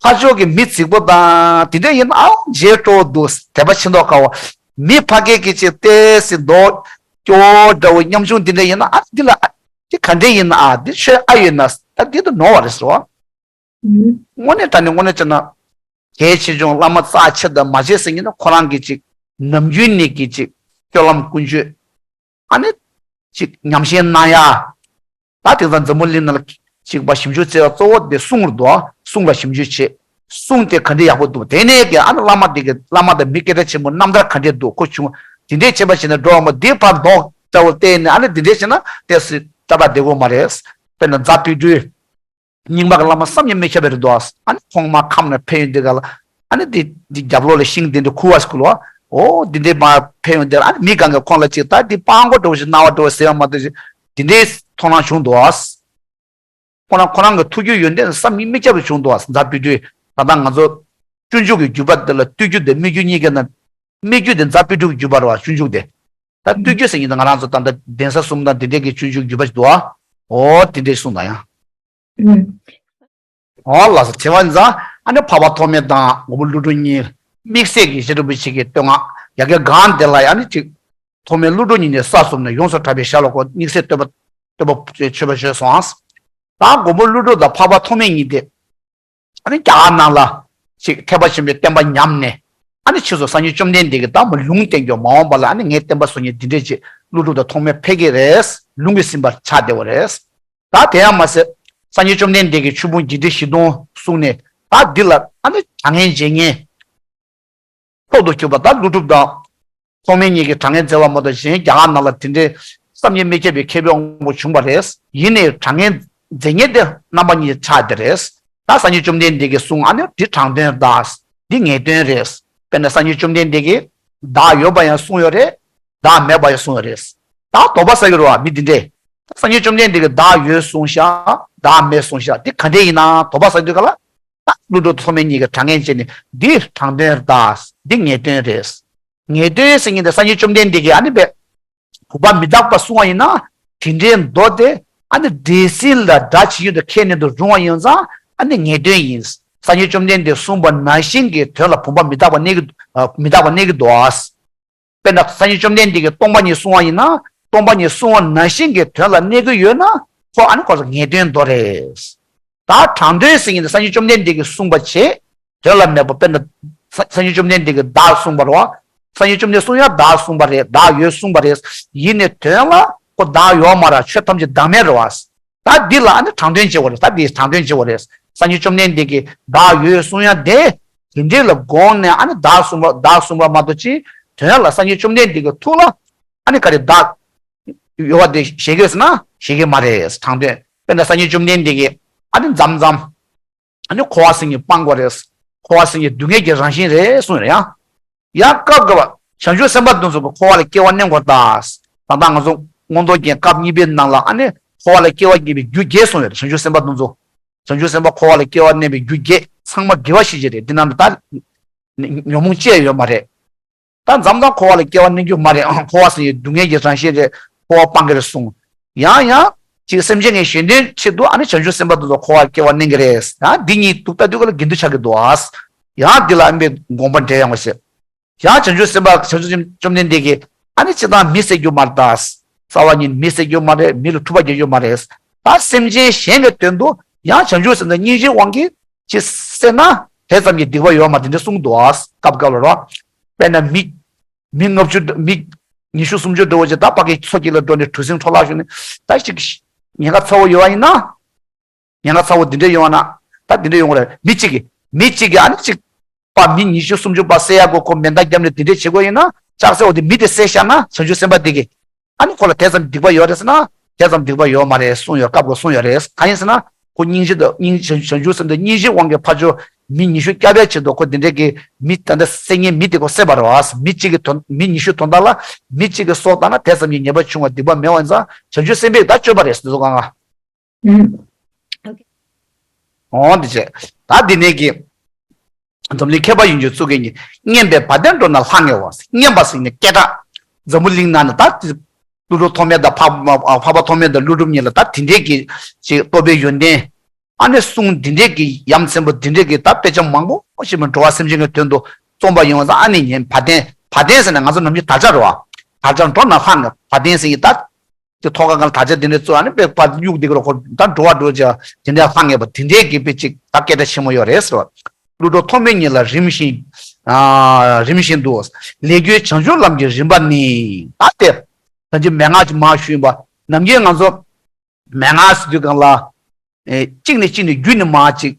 ཕར་ཕྱོགས་ཀྱི་མི་རྫིག་པོ་དང་དེ་འདྲ་ཡིན་ན་ཨའོ་མཇལ་སྤྲོ་འདུག་དད་པ་ཆེ་མདོག་ཁ་བོ། མི་ཕ་སྐད་ཀྱི་ཅིག་ཏོག་ཙམ་མདོག་སྐྱོ་བོ་འདྲ་བོ་ཉམ་ཆུང་འདི་འདྲ་ཡིན་ན་ཨ་འདི་ལ་ཨ་འདི་ག་འདྲ་ཡིན་ན་ཨ་འདི་ཆོས་ཨ་ཡོད་ན་ད་འདི་དུ་ནོར་བ་རེད་ཟེར་བ། དངོས་གནས་དྲང་གནས་དངོས་གནས་བྱས་ན་གལ་ཆེ་ཆུང་བླ་མ་རྩ་ཆེ་དང་མ་ཆེ་ཟེར་མཁན་ནི་ཁོ་རང་གི་ཅིག་ནམ་རྒྱུན་ནས་ཀྱི་ཅིག་སྤྱོད་ལམ་ཀུན་སྤྱོད། ཨ་ནི་ཅིག་ཉམས་ཞིབ་གནང་ཡ། ད་དེང་སང་འཛམ་བུ་གླིང་ནང་ལ་ཅིག་པ་ཞིབ་འཇུག་བྱེད་པ་གཙོ་བོ་དེ་གསུང་རུ་འདུག་གསུང་ལ་ཞིབ་འཇུག་བྱེད། གསུང་དེ་ག་འདྲ་ཡག་པོ་འདུག་དེ་ནས་ཀྱི་ཨ་ནི་བླ་མ་དེ་གི་བླ་མ་དང་མི་སྐད་གྲགས་ཆེན་པོ་རྣམ་ཐར་ག་འདྲ་འདུག་ཁོ་བྱུང་དེ་འདྲས་བྱེད་པ་བྱས་ན་འགྲོ་བ་མོ་དེ་ཕར་མདོག་ལྟ་བུ་བལྟས་ནས་ཨ་ནི་དེ་འདྲས་བྱས་ན་ཏོག་ཙམ་ཏག་ཏག་བསྡད་དགོས་མ་རེད། དཔེར་ན་རྫ་དཔལ་སྤྲུལ། རྙིང་མ་གི་བླ་མ་བསམ་གྱིས་མི་ཁྱབ་པ་རེད་འདུག་ཨ་ནི་ཁོང་མར་ཁམས་ནས་ཕེབས་ཡོང་དུས་ག་ལ་ཨ་ནི་འདི་འདི་རྒྱབ་ལོགས་ལ་ཤིང་འདི་འདྲ་ཁུར་བ་ཞིག་ལོ། འོ་འདི་འདྲའི་མར་ཕེབས་ཡོང་དུས་ཨ་ནི་མི་གང་གིས་ཁོང་ལ་ཅིག་ད་འདི་སྤྲང་པོ་འདྲ་བོ་ཞིག་སྣང་བ་འདྲ་བོ་ཟེར་བ་མ་གཏོགས་ཅིག་འདི་འདྲའི་མཐོང་སྣང་བྱུང་འདུག་ཁོ་རང་ཁོ་རང་གི་ཐུགས་རྒྱུད་ཡོན་ཏན་བསམ་གྱིས་མི་ཁྱབ་པ་བྱུང་འདུག་རྫ་དཔལ་སྤྲུལ། ད་ལྟ་ང་ཚོ་སྤྱོད་འཇུག་གི་བརྒྱུད་པ་འདི་ལ་སྤྲུལ་བརྒྱུད་དང་སྨད་བརྒྱུད་གཉིས་ཀའི་ནང་སྨད་བརྒྱུད་དེ་རྫ་དཔལ་སྤྲུལ་གྱི་བརྒྱུད་པ་རེད་བ། སྤྱོད་འཇུག་དེ། ད་སྤྲུལ་བརྒྱུད་ཟེར་མཁན་དེ་ང་རང་ཚོ་ད་ལྟ་གདན་ས་གསུམ་དང་དེ་འདྲའི་གི་སྤྱོད་འཇུག་བརྒྱུད་པ་ཞིག་འདུག་ཨ། འོ་དེ་འདྲའི་གསུངས་དང་ཡང་། ཨུམ། འོ་ལགས་སོ། དྲི་བ་འདི་ཚོ་ཨ་ནི་འཕགས་པ་ཐོགས་མེད་དང་མགོན་པོ་ཀླུ་སྒྲུབ་གཉིས་དམིགས་བསལ་གྱི་རྗེ་རིན་པོ་ཆེ་གི་བསྟོད་བསྔགས་ཡ་གི་སྒང་དེ་ལ་ཡང་ནི་ཅིག་ཐོགས་མེད་ཀླུ་སྒྲུབ་གཉིས་ནས་ས་གསུམ་ནས་ཡོངས་སུ་གྲགས་པའི་ཞལ་ལ་ཁོ་དམིགས་བསལ་བསྟོད་པ་བསྟོད་པ་མཆོད་པ་མཆོད་སོང་ཨ། ད་མགོན་པོ་ཀླུ་སྒྲུབ་དང་འཕགས་པ་ཐོགས་མེད་གཉིས་དེ། ཨ་ནི་རྒྱ་གར་ནང་ལ་ཅིག་ཐེག་པ་ཆེན་པོའི་བསྟན་པ་ཉམས་ནས་ཨ་ནི་ཕྱིས་སུ་སངས་རྒྱས་བཅོམ་ལྡན་འདས་ཀྱིས་ད་མོ་ལུང་བསྟན་རྒྱུ་མ་འོངས་པ་ལ་ཨ་ནི་ངའི་བསྟན་པ་བཟོ་མཁན་འདི་འདྲས་ཅིག་ཀླུ་སྒྲུབ་དང་ཐོགས་མེད་ཕེབས་ཀྱི་རེད། ལུང་གིས་ཟིན་པར་ཆགས་བསྡད་པ་རེད། ད་དེ་ཡང་མ་ཟད་སངས་རྒྱས་བཅོམ་ལྡན་འདས་ཀྱི་ཆོས་ཕུང་བརྒྱད་ཁྲི་བཞི་སྟོང་གསུངས་ནས་ད་འདི་ལ་ཨ་ནི་དྲང་ངེས་བྱེད་མཁན། མཆོག་ཏུ་གྱུར་པ་ད་ཀླུ་སྒྲུབ་དང་ཐོགས་མེད་གཉིས་ཀྱིས་དྲང་ངེས་མཛད་པ་མ་གཏོགས་གཞན་རྒྱ་གར་ནང་ལ་དེ་འདྲའི་བསམ་གྱིས་མི་ཁྱབ་པའི་མཁས་པའི་དབང་པོ་བྱུང་བ་རེད། ཡིན་ནའི་དྲང་ངེས་མཛད་མཁན་དེ་རྣམ་པ་གཉིས་ཆགས་བསྡད་རེད། ད་སངས་རྒྱས་བཅོམ་ལྡན་འདས་ཀྱིས་གསུངས་ཨ་ནི་འདི་དྲང་དོན་དང་འདི་ངེས་དོན་རེད། དཔེར་ན་སངས་རྒྱས་བཅོམ་ལྡན་འདས་ཀྱིས་བདག་ཡོད་པ་ཡང་གསུངས་ཡོད་རེད། བདག་མེད་པ་ཡང་གསུངས་ཡོད་རེད། ད་དོགས་པ་ཟ་གི་རེད་བ་མི་འདི་འདྲས། སངས་རྒྱས་བཅོམ་ལྡན་འདས་ཀྱིས་བདག་ཡོད་གསུངས་ཤག་བདག་མེད་གསུངས་ཤག་འདི་ག་འདྲས་ཡིན་ན་དོགས་པ་ཟ་དུས་ག་ལ། ད་ཀླུ་སྒྲུབ་ཐོགས་མེད་གཉིས་ཀྱིས་དྲང་ངེས་བྱས་ནས་འདི་དྲང་དོན་རེད། འདི་ངེས་དོན་རེད། ངེས་དོན་ཟེར་མཁན་དེ་སངས་རྒྱས་བཅོམ་ལྡན་འདས་ཀྱིས་ཨ་ནི་བས་བུམ་པ་མི་རྟག་པ་གསུང་བ་ཡིན་ན་དེ་འདྲའི་མདོ་དེ་ཨ་ནི་འདྲེས་ཟིན་ལ་སྒྲ་ཇི་བཞིན་དུ་ཁས་ལེན་དུ་རུང་བ་ཡིན་ཙང་ཨ་ནི་ངེས་དོན་ཡིན། སངས་རྒྱས་བཅོམ་ལྡན་འདས་གསུངས་པ་ནང་བཞིན་གྱི་དོན་ལ་བུམ་པ་མི་རྟག་པ་གནས་ཀྱི་མི་རྟག་པ་གནས་ཀྱི་འདུག་ཨ། དཔེར་ན་སངས་རྒྱས་བཅོམ་ལྡན་འདས་ཀྱིས་སྟོང་པ་ཉིད་གསུང་བ་ཡིན་ན་སྟོང་པ་ཉིད་གསུང་བ་ནང་བཞིན་གྱི་དོན་ལ་གནས་ཀྱི་ཡོད་ན་ཁོ་ཨ་ནི་ཁོ་ངེས་དོན་མདོ་རེད། ད་དྲང་དོན་ཟེར་མཁན་དེ་སངས་རྒྱས་བཅོམ་ལྡན་འདས་ཀྱིས་གསུངས་པ་བྱས་དོན་ལ་མེད་པ་དཔེར་ན་ས་སངས་རྒྱས་བཅོམ་ལྡན་འདས་ཀྱིས་བདག་གསུངས་པ་རེད་བ། སངས་རྒྱས་བཅོམ་ལྡན་གསུངས་ཡ་བདག་གསུངས་པ་རེད། བདག་ཡོད་གསུངས་པ་རེད། ཡིན་ནའི་དོན་ལ་ ཁོ་བདག་ཡོད་མ་རེད། ཆོས་ཐམས་ཅད་བདག་མེད་རེད་བ། ད་འདི་ལ་ཨ་ནི་དྲང་དོན་བྱེད་དགོས་རེད། ད་འདི་དྲང་དོན་བྱེད་དགོས་རེད། སངས་རྒྱས་བཅོམ་ལྡན་འདས་ཀྱིས་བདག་ཡོད་གསུང་ཡ་དེ། དེ་འདྲའི་ལ་དགོངས་ནས་ཨ་ནི་བདག་གསུངས་པ་བདག་གསུངས་པ་མ་གཏོགས་ཅི། དོན་ལ་སངས་རྒྱས་བཅོམ་ལྡན་འདས་ཀྱི་ཐུགས་ལ་ཨ་ནི་ག་རེ་བདག་ཡོད་པ་དེ་བཞེད་ཀྱི་ཡོད་ཟེར་ན་བཞེད་ཀྱི་མ་རེད། དྲང་དོན་དཔེར་ན་སངས་རྒྱས་བཅོམ་ལྡན་འདས་ཀྱིས་ཨ་ནི་མཚམས་མཚམས། ཨ་ནི་འཁོར་བ་སེམས་ཀྱིས་སྤང་དགོས་རེད། འཁོར་བ་སེམས་ཀྱི་སྡུག་བསྔལ་གྱི་རང་བཞིན་རེད་གསུངས་ཡོད་རེད་ཡ། ཡང་སྐབས་འགའ་བྱང་ཆུབ་སེམས་དཔའ་དེ་ཚོ་གི་འཁོར་བ་ལ་སྐྱེ་བ་གནས་དགོས་ད། ད་ལྟ་ང་ཚོ་མངོན་རྟོགས་རྒྱན་སྐབས་གཉིས་པའི་ནང་ལ་ཨ་ནི་འཁོར་བ་ལ་སྐྱེ་བ་བསྐྱེད་པའི་རྒྱུ་བརྒྱད་གསུངས་ཡོད་རེད། བྱང་ཆུབ་སེམས་དཔའ་དེ་ཚོ། བྱང་ཆུབ་སེམས་དཔའ་འཁོར་བ་ལ་སྐྱེ་བ་གནས་པའི་རྒྱུ་བརྒྱད་ཚང་མ་དགེ་བ་ཞེས་བྱ་རེད། འདི་ནང་དུ་ད་ཉོན་མོངས་ཅི་ཡང་ཡོད་མ་རེད། ད་མཚམས་མཚམས་འཁོར་བ་ལ་སྐྱེ་བ་གནས་རྒྱུ་མ་རེད། འཁོར་བ་ཟེར་ཡའི་སྡུག་བསྔལ་གྱི་རང་བཞིན་རེད། འཁོར་བ་སྤང་གི་རེད་གསུངས། ཡང་ཡང་ཅིག་སེམས་ཅན་གྱི་གཞན་དོན་ཆེད་དུ་ཨ་ནི་བྱང་ཆུབ་སེམས་དཔའ་དེ་ཚོ་འཁོར་བ་སྐྱེ་བ་གནས་ཀྱི་རེད། ཡང་འདི་གཉིས་འདུག་ལྟ་དུས་ག་ལ་དགེ་འདུན་ཆགས་ཀྱི་འདུག་ཨ། ཡང་འདི་ལ་ཨ་མའི་དགོངས་པ་འགྲེལ་ཡོང་བ་ཞེས། ཡང་བྱང་ཆུབ་སེམས་དཔའ་བྱང་ཆུབ་སེམས་བཅོམ་ལྡན་འདས་ཀྱིས་ཨ་ནི་སྤྱིར་བཏང་མི་བསད་རྒྱུ་མ་རེད་ད། རྩ་བ་ཉིད་མི་བསད་རྒྱུ་མ་རེད། མི་ལ་འཁྲུག་པ་རྒྱག་རྒྱུ་མ་རེད། ད་སེམས་ཅན་གཞན་གྱི་དོན་དུ་ཡང་བྱང་ཆུབ་སེམས་དང་སྙིང་རྗེའི་དབང་གིས་ཅིག་བསད་ན་དེ་ཙམ་གྱིས་སྡིག་པ་ཡོད་མ་རེད། དེ་འདྲ་གསུངས་འདུག་ཨ། སྐབས་སྐབས་ལ་རོ། དཔེར་ན་མི་མི་ལྔ་བཅུ་མི་ཉི་ཤུ་སུམ་ཅུ་འདྲ་བོ་ཅིག་ད་ཕ་གི་མཚོ་དཀྱིལ་ལ་འགྲོ་ནས་གྲུ་གཟིངས་འཕྲོ་བརླག་བྱུང་ནས་ད་ཅིག་ཉེན་ཁ་ཚ་བོ་ཡོད་པ་ཡིན་ན། ཉེན་ཁ་ཚ་བོ་འདི་འདྲ་ཡོང་བ་ན། ད་འདི་འདྲ་ཡོང་བ་རེད། མི་གཅིག་གིས་མི་གཅིག་གིས་ཨ་ནི་གཅིག་པ་མི་ཉི་ཤུ་སུམ་ཅུ་པ་བསད་ཡག་གོ་ཁོ་མེ་མདའ་བརྒྱབ་ནས་འདི་འདྲ་བྱེད་དགོས་ཡིན་ན་ལྕགས་སྲེག་འོ་དེ་མི་དེ་བསད་བཞག་ན་བྱང་ཆུབ་སེམས་དཔའ་དེ་གིས་ཨ་ནི་ཁོ་ལ་དེ་ཙམ་སྡིག་པ་ཡོད་རེད་ཟེར་ན་དེ་ཙམ་སྡིག་པ་ཡོད་མ་རེད་གསུངས་ཡོད། སྐབས་འགའ་གསུངས་ཡོད་རེད། གང་ཡིན་ཟེར་ན་ཁོ་སྙིང་རྗེ་དང་སྙིང་བྱང་བྱང་ཆུབ་སེམས་དང་སྙིང་རྗེའི་དབང་གིས་ཕར་ཕྱོགས་མི་ཉི་ཤུ་བསྐྱབ་ཡག་ཆེད་དུ་ཁོ་འདི་འདྲ་གི་མི་ད་ལྟ་བསད་མཁན་མི་དེ་ཁོ་བསད་པ་རེད་བ། མི་གཅིག་གི་དོན་མི་ཉི་ཤུ་དོན་དག་ལ་མི་གཅིག་གི་སྲོག་བཏང་ན་དེ་ཙམ་གྱི་ཉེས་པ་ཆུང་བ་སྡིག་པ་མེད་པ་ཡིན་ཙང་བྱང་ཆུབ་སེམས་དཔའི་ད་སྤྱོད་པ་རེད་ཟེར་དུས་གང་ག་ཨུམ། འོང་འདི་བྱས། ད་འདི་ནས་ཀྱི། འཛམ་གླིང་མཁས་པ་ཡོངས་ཀྱི་གཙུག་གི་ཉིད། སྙན་པའི་བ་དན་སྒྲོགས་ན་ལྷང་ངེ་བ། སྙན་པ་ཟེར་ནས་སྐད་གྲགས། འཛམ་བུ་གླིང་ནང་ནས་ད། ཀླུ་སྒྲུབ་ཐོགས་མེད་དང་འཕགས་པ་ཐོགས་མེད་དང་ཀླུ་སྒྲུབ་གཉིས་ལ་ད་དེ་འདྲས་ཀྱི་ཅིག་རྟོགས་པའི་ཡོན་ཏན། ཨ་ནི་གསུང་འདི་འདྲས་ཀྱི་ཡ་མཚན་པོ་འདི་འདྲས་ཀྱི་ད་དཔེ་ཆ་མང་པོ་ཞིག་མ་འགྲོ་བ་སེམས་ཅན་གྱི་དོན་དུ་རྩོམ་པ་ཡོང་བ་ཙང་ཨ་ནི་ཉན་བ་དན་བ་དན་ཟེར་ནས་ང་ཚོ་ནམ་རྒྱུན་དར་ཆ་རེད་བ། དར་ཆ་འགྲོ་ན་ལྷང་ངེ་བ་དན་ཟེར་ཡི་ད། དེ་ཐོག་ཁ་སྒང་ལ་དར་ཆ་དེ་འདྲ་བཙུགས་ཨ་ནི་དཔེ་པ་གཡུག་དེ་ག་ལ་ཁོ་ད་འགྲོ་བ་འགྲོ་བྱ་དེ་འདྲའི་ལྷང་ངེ་བ་དེ་འདྲའི་གི་དཔེ་ཅིག་ད་སྐད་གྲགས་ཆེན་མོ་ཡོད་རེད་ཟེར་བ། ཀླུ་སྒྲུབ་ཐོགས་མེད་གཉིས་ལ་རིམ་བཞིན། ཨ། རིམ་བཞིན་དུ། ལས་རྒྱུ་བྱང་ཆུབ་ལམ་གྱི་རིམ་པ་ནི། ད་དེ། ད་ཅི་མན་ངག་ཅིག་མར་ཞུས་པ། ནམ་རྒྱུན་ང་ཚོ། མན་ངག་ཟེར་དུས་སྒང་ལ། ཨེ། གཅིག་ནས་གཅིག་ནས་རྒྱུད་ནས་མར་ཅིག་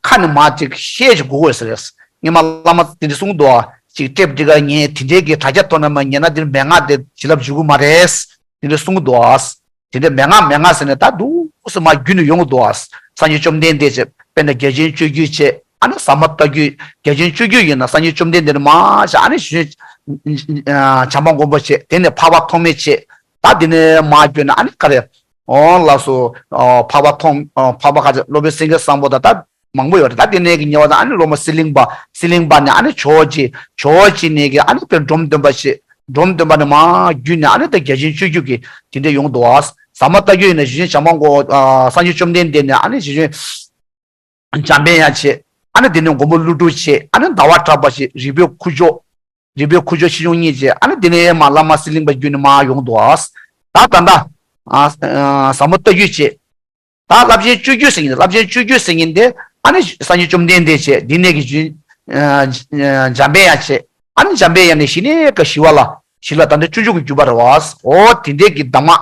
ཁ་ནས་མར་ཅིག་བཤད་ཅིག་དགོས་དགོས་ཟེར་རེད། སྔོན་མ་བླ་མ་དེ་འདྲ་གསུངས་འདུག་ཨ། ཅིག་ཊེབ་འདི་ག་ཉན་དེ་འདྲའི་གི་དྲ་རྒྱ་ཐོག་ནས་མར་ཉན་ན་འདིར་མན་ངག་དེ་བྱིན་རླབས་འཇུག་གི་མ་རེད། དེ་འདྲ་གསུངས་འདུག་ཨ། དེ་འདྲ་མན་ངག་མན་ངག་ཟེར་ནས་ད་འདུག་སེ་མར་རྒྱུད་ནས་ཡོང་གི་འདུག་ཨ། སངས་རྒྱས་བཅོམ་ལྡན་འདས་བྱས་དཔེར་ན་རྒྱ་ཆེན་སྤྱོད་བརྒྱུད་བྱས་ཨ་ནི་ཟབ་མོ་ལྟ་བརྒྱུད། རྒྱ་ཆེན་སྤྱོད་བརྒྱུད་ཡིན་ན་སངས་རྒྱས་བཅོམ་ལྡན་འདས་ནས་མར་བྱས་ཨ་ནི་གཞི་བྱང་སྨྲ་མགོན་པོ་བྱས་དེ་ནས་འཕགས་པ་ཐོགས་མེད་བྱས། ད་དེ་ནས་མར་བརྒྱུད་ནས་ཨ་ནི་ག་རེ། ཨོ་ལགས་སོ། ཨོ་འཕགས་པ་ཐོགས། ཨོ་འཕགས་པ་ག་ཚོད་སློབ་དཔོན་སེང་གེ་བཟང་པོ་དང་ད་མང་པོ་ཡོད་རེད། ད་དེ་ནས་ཀྱི་ཉེ་བ་དང་ཨ་ནི་སློབ་མ་སི་ལིང་པ། སི་ལིང་པ་ནས་ཨ་ནི་ཇོ་བོ་རྗེ། ཇོ་བོ་རྗེ་ནས་ཀྱི་ཨ་ནི་དཔེ་འབྲོམ་སྟོན་པ་ཞེས་འབྲོམ་སྟོན་པ་ནས་མར་བརྒྱུད་ནས་ཨ་ནི་ད་རྒྱ་ཆེན་སྤྱོད་བརྒྱུད་ཀྱི་དེ་འདྲ་ཡོང་འདུག་ཨ། ཟབ་མོ་ལྟ་བརྒྱུད་ཡིན་ན་གཞི་བྱང་སྨྲ་མགོན། ཨ། སངས་རྒྱས་བཅོམ་ལྡན་འདས་ནས་ཨ་ནི་གཞི་བྱང་། འཇམ་དཔལ་དབྱངས་བྱས། ཨ་ནི་དེ་ནས་མགོན་པོ་ཀླུ་སྒྲུབ་བྱས། ཨ་ནི་ཟླ་བ་གྲགས་པ་བྱས། རིག་པའི་ཁུ་བྱུག་རིག་པའི་ཁུ་བྱུག་ཆེ་ཆུང་གཉིས་བྱས། ཨ་ནི་དེ་ནས་མར་བླ་མ་སི་ལིང་པ་བརྒྱུད་ནས་མར་ཡོང་འདུག་ཨ། ད་ད་ལྟ། ཨ། ཨ། ཟབ་མོ་ལྟ་བརྒྱུད་བྱས། ད་རླབས་ཆེན་སྤྱོད་བརྒྱུད་ཟེར་མཁན་རླབས་ཆེན་སྤྱོད་བརྒྱུད་ཟེར་མཁན་དེ་ཨ་ནི་སངས་རྒྱས་བཅོམ་ལྡན་འདས་བྱས། དེ་ནས་ཀྱི་རྒྱུན། ཨ། འཇམ་དཔལ་དབྱངས་བྱས། ཨ་ནི་འཇམ་དཔལ་དབྱངས་ནས་ཞི་གནས་ཀྱི་ཞི་བ་ལྷ། ཞི་ལྷ་ད་ལྟ་སྤྱོད་འཇུག་གི་བརྒྱུད་པ་རེད་བ། འོ་དེ་འདྲའི་གི་གདམས་ངག་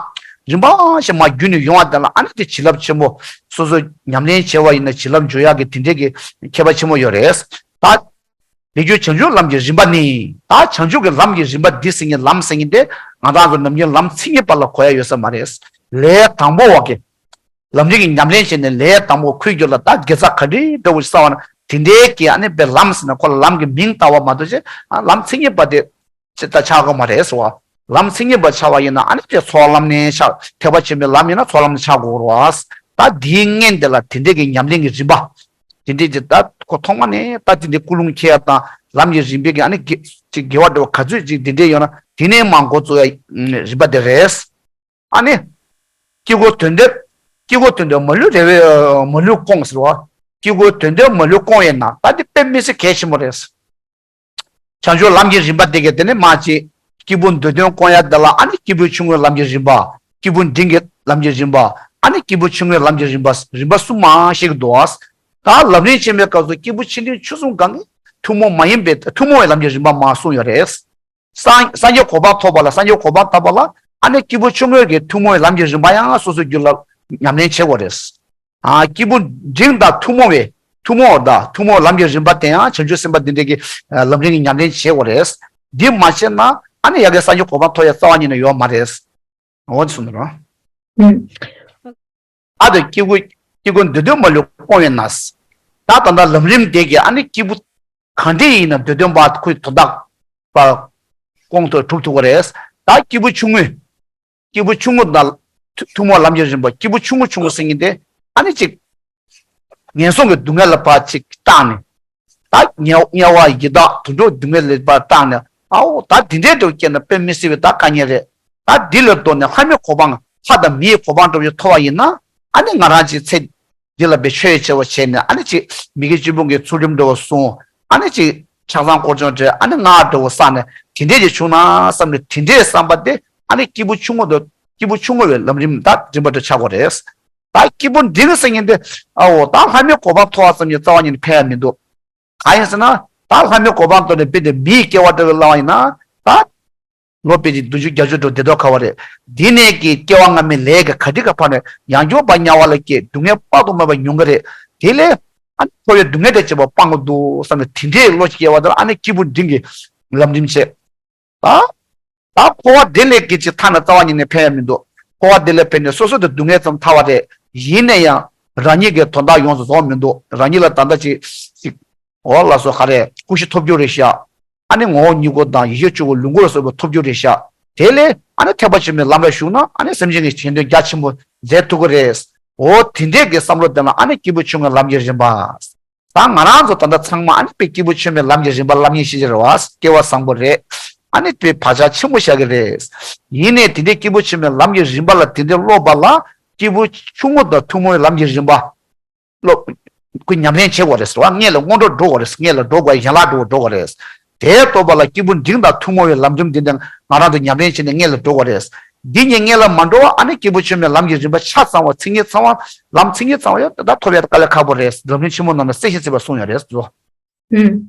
རིམ་པ་བཞིན་མར་བརྒྱུད་ནས་ཡོང་བ་དེ་ལ་ཨ་ནི་དེ་བྱིན་རླབས་ཆེན་པོ། སོ་སོ་ཉམས་ལེན་བྱས་པ་ཡིན་ན་བྱིན་རླབས་འཇུག་ཡག་གི་དེ་འདྲའི་གི་ཁྱད་པར་ཆེན་མོ་ཡོད་རེད། ད། ལས་རྒྱུ་བྱང་ཆུབ་ལམ་གྱི་རིམ་པ་ནི། ད་བྱང་ཆུབ་ཀྱི་ལམ་གྱི་རིམ་པ་འདི་ཟེར་མཁན་ལམ་ཟེར་མཁན་དེ་ང་རང་ཚོ་ནམ་རྒྱུན་ལམ་མཚན་ཉིད་པ་ལ་གོ་ཡ་ཡོད་ས་མ་རེད། ལས་དང་པོ་བ་གི། ལམ་རིམ་གྱི་ཉམས་ལེན་བྱས་ནས་ལས་དང་པོ་ཁོའི་རྒྱུད་ལ་ད་དགེ་རྩ་ག་འདྲའི་འདྲ་བོ་ཞིག་བསགས་པ་ན་དེ་འདྲའི་གི་ཨ་ནི་དཔེ་ལམ་ཟེར་ན་ཁོ་ལ་ལམ་གྱི་མིང་བཏགས་པ་མ་གཏོགས་ཅི། ལམ་མཚན་ཉིད་པ་དེ་ཅི་ད་ཆགས་དགོས་མ་རེད་ཟེར་བ། ལམ་མཚན་ཉིད་པ་ཆགས་པ་ཡིན་ན་ཨ་ནི་དེ་ཚོགས་ལམ་ནས་ཆགས། ཐེག་པ་ཆེན་པོའི་ལམ་ཡིན་ན་ཚོགས་ལམ་ནས་ཆགས་དགོས་རེད་བ། ད་དེའི་མངོན་དེ་ལ་དེ་འདྲའི་གི་ཉམས་ལེན་གྱི་རིམ་པ། དེ་འདྲའི་ཅི་ད་ཁོ་ཐོག་མ་ནས་ད་དེ་འདྲའི་ཀུན་སློང་འཁྱེར་ཡ་དང་ལམ་གྱི་རིམ་པའི་གི་ཨ་ནི་དགེ་ཅིག་དགེ་བ་འདྲ་བ་ག་ཚོད་ཅིག་དེ་འདྲའི་ཡོད་ན་དེ་ནས་མར་འགོ་བཙུགས་ཡ་རིམ་པ་དེ་རེད། ཨ་ནི། དཀྱིལ་འཁོར་དོན་དེ། དཀྱིལ་འཁོར་དོན་དེ་མ་ལུས་རེ་བའི་མ་ལུས་སྐོང་ཟེར་བ། དཀྱིལ་འཁོར་དོན་དེ་མ་ལུས་སྐོང་ཡས་ན་ད་དེ་དཔེ་མི་སྲིད་གལ་ཆེན་པོ་རེད། བྱང་ཆུབ་ལམ་གྱི་རིམ་པ་དེ་གའི་དེ་ནས་མ་ཅི། སྐྱེས་བུ་འདོད་དོན་སྐོང་ཡ་དེ་ལ་ཨ་ནི་སྐྱེས་བུ་ཆུང་ངུའི་ལམ་གྱི་རིམ་པ། སྐྱེས་བུ་འབྲིང་གི་ལམ་གྱི་རིམ་པ། ཨ་ནི་སྐྱེས་བུ་ཆུང་ངུའི་ལམ་གྱི་རིམ་པ། རིམ་པ་གསུམ་མ་ཞིག་འདུག་ཨ། ད་ལམ་རིམ་ཆེན་མོའི་སྐབས་སུ་སྐྱེས་བུ་ཆེ་འབྲིང་ཆུང་གསུམ་གང་གི་ཐུན་མོང་མ་ཡིན་པའི་ཐུན་མོང་བའི་ལམ་གྱི་རིམ་པ་མ་གསུངས་ཡོད་རེད། སངས་སངས་རྒྱས་གོ་འཕང་ཐོབ་པ་ལ་སངས་རྒྱས་གོ་འཕང་བཏབ་པ་ལ་ ཨ་ནི་སྐྱེས་བུ་ཆུང་ངུ་གི་ཐུན་མོང་བའི་ལམ་གྱི་རིམ་པ་ཡང་སོ་སོའི་རྒྱུད་ལ་ཉམས་ལེན་བྱེད་དགོས་རེད། ཨ། སྐྱེས་བུ་འབྲིང་དང་ཐུན་མོང་བའི་ཐུན་མོང་བ་དང་ཐུན་མོང་ལམ་གྱི་རིམ་པ་དེ་ཡང་བྱང་ཆུབ་སེམས་དཔའ་འདི་འདྲའི་གི་ལམ་རིམ་གྱི་ཉམས་ལེན་བྱེད་དགོས་རེད། འདི་མ་བྱས་ན་ཨ་ནི་ཡ་གི་སངས་རྒྱས་གོ་འཕང་ཐོབ་ཡ་རྩ་བ་ཉིད་ནས་ཡོད་མ་རེད། འོ་འདི་གསུངས་འདུག་ར། ཨ་དང་སྐྱེ་དགུ་སྐྱེ་དགུ་འདོད་དོན་མ་ལུས་སྐོང་བས་ན། ད་ད་ལྟ་ལམ་རིམ་དེ་གི་ཨ་ནི་སྐྱེས་བུ་གང་འདྲ་ཡིན་ན་འདོད་དོན་པ་ཁོའི་དོན་དག་པ་སྐོང་ཐུབ་གྲུབ་ཐུབ་ཀྱི་རེད། ད་སྐྱེས་བུ་ཆུང་ངུ། སྐྱེས་བུ་ཆུང་ངུ་དང་ཐུ་ཐུན་མོང་ལམ་གྱི་རིམ་པ། སྐྱེས་བུ་ཆུང་ངུ་ཆུང་ངུ་ཟེར་མཁན་དེ་ཨ་ནི་ཅིག་ངན་སོང་གི་སྡུག་བསྔལ་ལ་ཕར་ཅིག་སྐྲག་ནས། ད་དམྱལ་དམྱལ་བ་ཡི་དྭགས་དུད་འགྲོ་སྡུག་བསྔལ་ལ་ཕར་སྐྲག་ནས། ཨའོ་ད་འདི་འདྲའི་འགྲོ་སྐྱེས་ན་དཔེ་མི་སྲིད་པའི་ད་དཀའ་ངལ་རེད། ད་འདི་ལས་ལྡོག་ནས་ལྷ་མིའི་གོ་འཕང་ལྷ་དང་མིའི་གོ་འཕང་འདྲ་བོ་ཐོབ་པ་ཡིན་ན་ཨ་ནི་ང་རང་ཅིག་ཚེ་འདི་ལ་བའི་ཆོས་བྱེད་པ་བྱས་ནས་ཨ་ནི་ཅིག་མི་དགེ་བཅུ་སྤོང་གི་ཚུལ་ཁྲིམས་འདྲ་བོ་སྲུང་། ཨ་ནི་ཅིག་ཆགས་སྡང་ཀོ་ཅོ་འདྲ་ཨ་ནི་ལྔ་འདྲ་བོ་བསགས་ནས་དེ་འདྲས་ཅིག་བྱུང་ན་བསམ་ནས་དེ་འདྲའི་བསམ་པ་དེ་ཨ་ནི་སྐྱེས་བུ་ཆུང་ངུ་དང་སྐྱེས་བུ་ཆུང་ངུ་བའི་ལམ་རིམ་ད་རིམ་པ་འདྲ་ཆགས་དགོས་རེད། ད་སྐྱེས་བུ་འབྲིང་ཟེར་མཁན་དེ་ཨའོ་ད་ལྷ་མིའི་གོ་འཕང་ཐོབ་པ་ཙམ་གྱིས་རྩ་བ་ཉིད་ནས་ཕན་ཡ་མི་འདུག་གང་ཡིན་ཟེར་ན་ད་ལྷ་མིའི་གོ་འཕང་ཐོབ་ནས་དཔེ་དེ་མིའི་སྐྱེ་བ་འདྲ་བའི་བླང་བ་ཡིན་ན་ད། ལོ་དཔེ་ཅིག་བདུན་ཅུ་བརྒྱད་ཅུ་འགྲོ་བདེ་ཐོག་ཁ་བ་རེད། འདི་ནས་ཀྱི་སྐྱེ་བ་སྔ་མའི་ལས་ཀྱི་ག་དྲི་ག་ཕར་ནས་ཡང་སྐྱོ་བ་དམྱལ་བ་ལ་སྐྱེས་སྡུག་བསྔལ་དཔག་ཏུ་མེད་པ་མྱོང་གི་རེད། དེ་ལས་ཨ་ནི་འཁོར་བའི་སྡུག་བསྔལ་དེ་བྱེད་པ་སྤང་དགོས་འདུག་བསམ་ནས་དེ་འདྲའི་བློ་སྐྱེ་བ་དེ་ལ་ཨ་ནི་སྐྱེས་བུ་འབྲིང་གི་ལམ་རིམ་བྱེད། ད་ད་འཁོར་བ་དེ་ལས་ཀྱི་ཅིག་ཐ་ན་རྩ་བ་ཉིད་ནས་ཕན་ཡ་མི་འདུག་འཁོར་བ་དེ་ལས་ཕན་ནས་སོ་སོ་དེ་སྡུག་བསྔལ་ཙམ་ཐར་བ་རེད། ཡིན་ན་ཡང་རང་ཉིད་ཀྱི་དོན་དག་ཡོངས་སུ་རྫོགས་མི་འདུག་རང་ཉིད་ལ་ད་ལྟ་ཅིག་ཅིག་འོ་ལགས་སོ་ག་རེ་སྐུ་བཞི་ཐོབ་རྒྱུ་རེད་ཤག་ཨ་ནི་ངོ་བོ་ཉིད་སྐུ་དང་ཡེ་ཤེས་སྤྱི་བོ་ལོངས་སྐུ་ལ་སོགས་པ་ཐོབ་རྒྱུ་རེད་ཤག་དེ་ལས་ཨ་ནི་ཐེག་པ་ཆེན་པོའི་ལམ་ལ་ཞུགས་ན་ཨ་ནི་སེམས་ཅན་གྱི་གཞན་དོན་རྒྱ་ཆེན་པོ་མཛད་ཐུབ་ཀྱི་རེད། འོ་དེ་འདྲས་ཀྱི་བསམ་བློ་བཏང་ན་ཨ་ནི་སྐྱེས་བུ་ཆུང་ངུའི་ལམ་གྱི་རིམ་པ། ད་ང་རང་ཚོ་ད་ལྟ་ཚང་མ་ཨ་ནི་དཔེ་སྐྱེས་བུ་ཆེན་པོའི་ལམ་གྱི་རིམ་པ་ལམ་ཡིན་ཤེས་ཀྱི་རེད་བ། སྐལ་བ་བཟང་པོ་རེད། ཨ་ནི་དཔེ་བག་ཆགས་ཆེན་པོ་བཞག་གི་རེད། ཡིན་ནའི་དེ་འདྲའི་སྐྱེས་བུ་ཆེན་པོའི་ལམ་གྱི་རིམ་པ་ལ་དེ་འདྲའི་སློབ་པ་ལ་སྐྱེས་བུ་ཆུང་ངུ་དང་ཐུན་མོང་བའི་ལམ་གྱི་རིམ་པ། སློབ། ཁོས་ཉམས་ལེན་བྱེད་དགོས་རེད་ཟེར་བ། སྔོན་ལ་སྔོན་འགྲོ་འགྲོ་དགོས་རེད། སྔོན་ལ་འགྲོ་དགོས་ཡན་ལག་འགྲོ་དགོས་རེད། དེའི་ཐོག་པ་ལ་སྐྱེས་བུ་འབྲིང་དང་ཐུན་མོང་བའི་ལམ་རིམ་འདི་འདྲ་ང་རང་ཚོ་ཉམས་ལེན་བྱས་ནས་སྔོན་ལ་འགྲོ་དགོས་རེད། འདི་གཉིས་སྔོན་ལ་མ་འགྲོ་བ་ཨ་ནི་སྐྱེས་བུ་ཆེན་མོའི་ལམ་གྱི་རིམ་པ་ཆ་ཚང་བ་མཚན་ཉིད་ཚང་བ་ལམ་མཚན་ཉིད་ཚང་བ་ཡོད་ད་ཐོབ་ཡ་དཀའ་ལས་ཁག་པོ་རེད། འཛམ་གླིང་ཆེན་མོ་ནང་ན་གསལ་ཞིང་གསལ་བར་གསུངས་ཡོད་རེད་ཟེར། ཨུམ།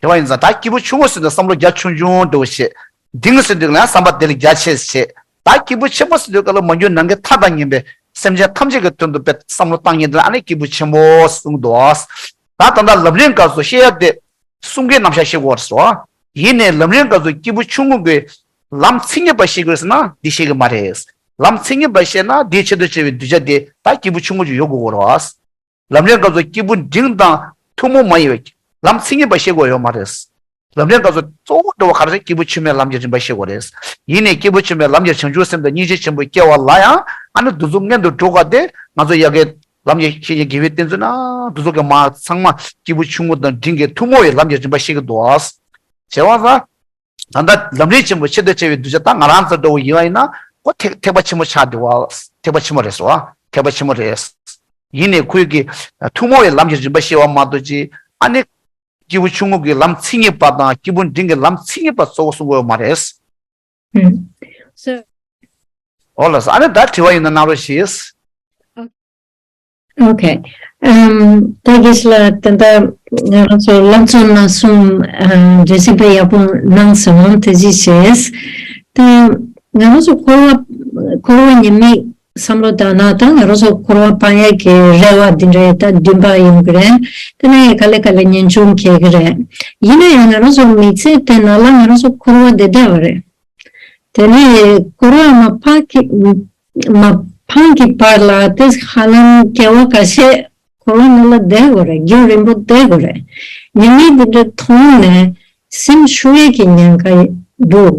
དེ་བ་ཡིན་ཙང་ད་སྐྱེས་བུ་ཆུང་ངུ་ཟེར་དུས་བསམ་བློ་རྒྱ་ཆུང་ཆུང་འགྲོ་བ་བྱེད། འབྲིང་ཟེར་དུས་ལ་བསམ་པ་དེ་ལ་རྒྱ་ཆེ་བྱེད། ད་སྐྱེས་བུ་ཆེན་པོ་ཟེར་དུས་ག་ལ་མ་གྱུར་ནམ་མཁའི་མཐའ་དང་མཉམ་པའི་སེམས་ཅན་ཐམས་ཅད་ཀྱི་དོན་དུ་དཔེ་བསམ་བློ་བཏང་མཁན་དེ་ལ་ཨ་ནི་སྐྱེས་བུ་ཆེན་པོ་གསུངས་འདུག་ད་ད་ལྟ་ལམ་རིམ་སྐབས་སུ་བཤད་ཡ་དེ་གསུང་གི་རྣམ་གཞག་བཤད་དགོས་རེད་ཟེར་བ། ཡིན་ནའི་ལམ་རིམ་སྐབས་སུ་སྐྱེས་བུ་ཆུང་ངུ་གི་ལམ་མཚན་ཉིད་པ་བཤད་དགོས་ཟེར་ན་འདི་བཤད་གི་མ་རེད། ལམ་མཚན་ཉིད་པ་བཤད་ན་དེའི་ཆེད་དུ་བྱ་བའི་གདུལ་བྱ་དེ་ད་སྐྱེས་བུ་ཆུང་ངུ་ཅིག་ཡོད་དགོས་རེད་བ། ལམ་རིམ་སྐབས་སུ་སྐྱེས་བུ་འབྲིང་དང་ཐུན་མོང་མ་ཡིན་པའི་ལམ་མཚན་ཉིད་པ་ཤེས་དགོས་ཡོད་མ་རེད། ལམ་རིམ་སྐབས་སུ་གཙོ་བོ་འགྲོ་བ་ག་རེ་ཟེར་སྐྱེས་བུ་ཆེན་མོའི་ལམ་གྱི་རིམ་པ་ཤེས་དགོས་རེད། ཡིན་ནའི་སྐྱེས་བུ་ཆེན་མོའི་ལམ་གྱི་བྱང་ཆུབ་སེམས་དང་སྙིང་རྗེ་ཆེན་པོའི་སྐྱེ་བ་ལ་ཡང་ཨ་ནི་འདི་ཚོ་སྔོན་དུ་འགྲོ་དགོས་ཏེ་ང་ཚོ་ཡ་གི་ལམ་གྱི་ཤེས་བྱའི་དགེ་བའི་བསྟན་ཚུལ་ན་འདི་ཚོ་གི་མ་ཚང་མ་སྐྱེས་བུ་ཆུང་ངུ་དང་འབྲིང་གི་ཐུན་མོང་བའི་ལམ་གྱི་རིམ་པ་ཤེས་ཀྱི་འདུག་ཨ། བྱས་པ་ས། ད་ལྟ་ལམ་རིམ་ཆེན་པོ་ཆེད་དུ་བྱ་བའི་གདུལ་བྱ་ད་ང་རང་ཚོ་འདྲ་བོ་ཡིན་པ་ཡིན་ན་ཁོ་ཐེག་ཐེག་པ་ཆེན་པོ་ཆགས་འདུག་བ། ཐེག་པ་ཆེན་པོ་རེད་ཟེར་བ། ཐེག་པ་ཆེན་པོ་རེད། ཡིན་ནའི་ཁོས་ཀྱི་ཐུན་མོང་བའི་ལམ་གྱི་རིམ་པ་ཤེས་པ་མ་གཏོགས་ཅི་ཨ་ནི་སྐྱེས་བུ་ཆུང་ངུ་གི་ལམ་མཚན་ཉིད་པ་དང་སྐྱེས་བུ་འབྲིང་གི་ལམ་མཚན་ཉིད་པ་གཙོ་བོ་གསུང་དགོས་ཡོད་མ་རེད། ཨུམ། སོ། འོ་ལགས་སོ། ཨ་ནི་ད་དྲི་བ་ཡིན་ན་གནང་རོགས་ཞུ། ཨོ་ཁེ། ཨམ། ད་དགེ་བཤེས་ལགས་ད་ལྟ་ང་རང་ཚོ་ལམ་གཙོ་ན་གསུམ་ཨ་འགྲེལ་བཤད་དཔེ་ཡག་པོ་གནང་སོང་། ཐུགས་རྗེ་ཆེ། ད་ང་རང་ཚོ་འཁོར་བ་འཁོར་བ་ཉེས་དམིགས་བསམ་བློ་བཏང་ན་ད་ང་རང་ཚོ་འཁོར་བ་སྤང་ཡག་གི་རེ་བ་འདི་འདྲ་ད་འདུན་པ་ཡོང་གི་རེད། དེ་ནས་ག་ལེ་ག་ལེ་ངེས་འབྱུང་སྐྱེ་གི་རེད། ཡིན་ན་ཡང་ང་རང་ཚོ་མི་ཚེ་དེ་ནང་ལ་ང་རང་ཚོ་འཁོར་བ་འདི་འདྲ་བ་རེད། དེ་ནས་འཁོར་བ་མ་ཕམ་གྱི་མ་ཕམ་གྱི་བར་ལ་དེ་ཧ་ལམ་སྐྱེ་བ་ཁ་ཤས་འཁོར་བ་ནང་ལ་བསྡད་དགོས་རེད། རྒྱུན་རིང་པོ་བསྡད་དགོས་རེད། ཉེས་དམིགས་འདི་འདྲ་མཐོང་ནས་སེམས་ཤུགས་ཡས་ཀྱི་ཉེན་ཁ་འདུག་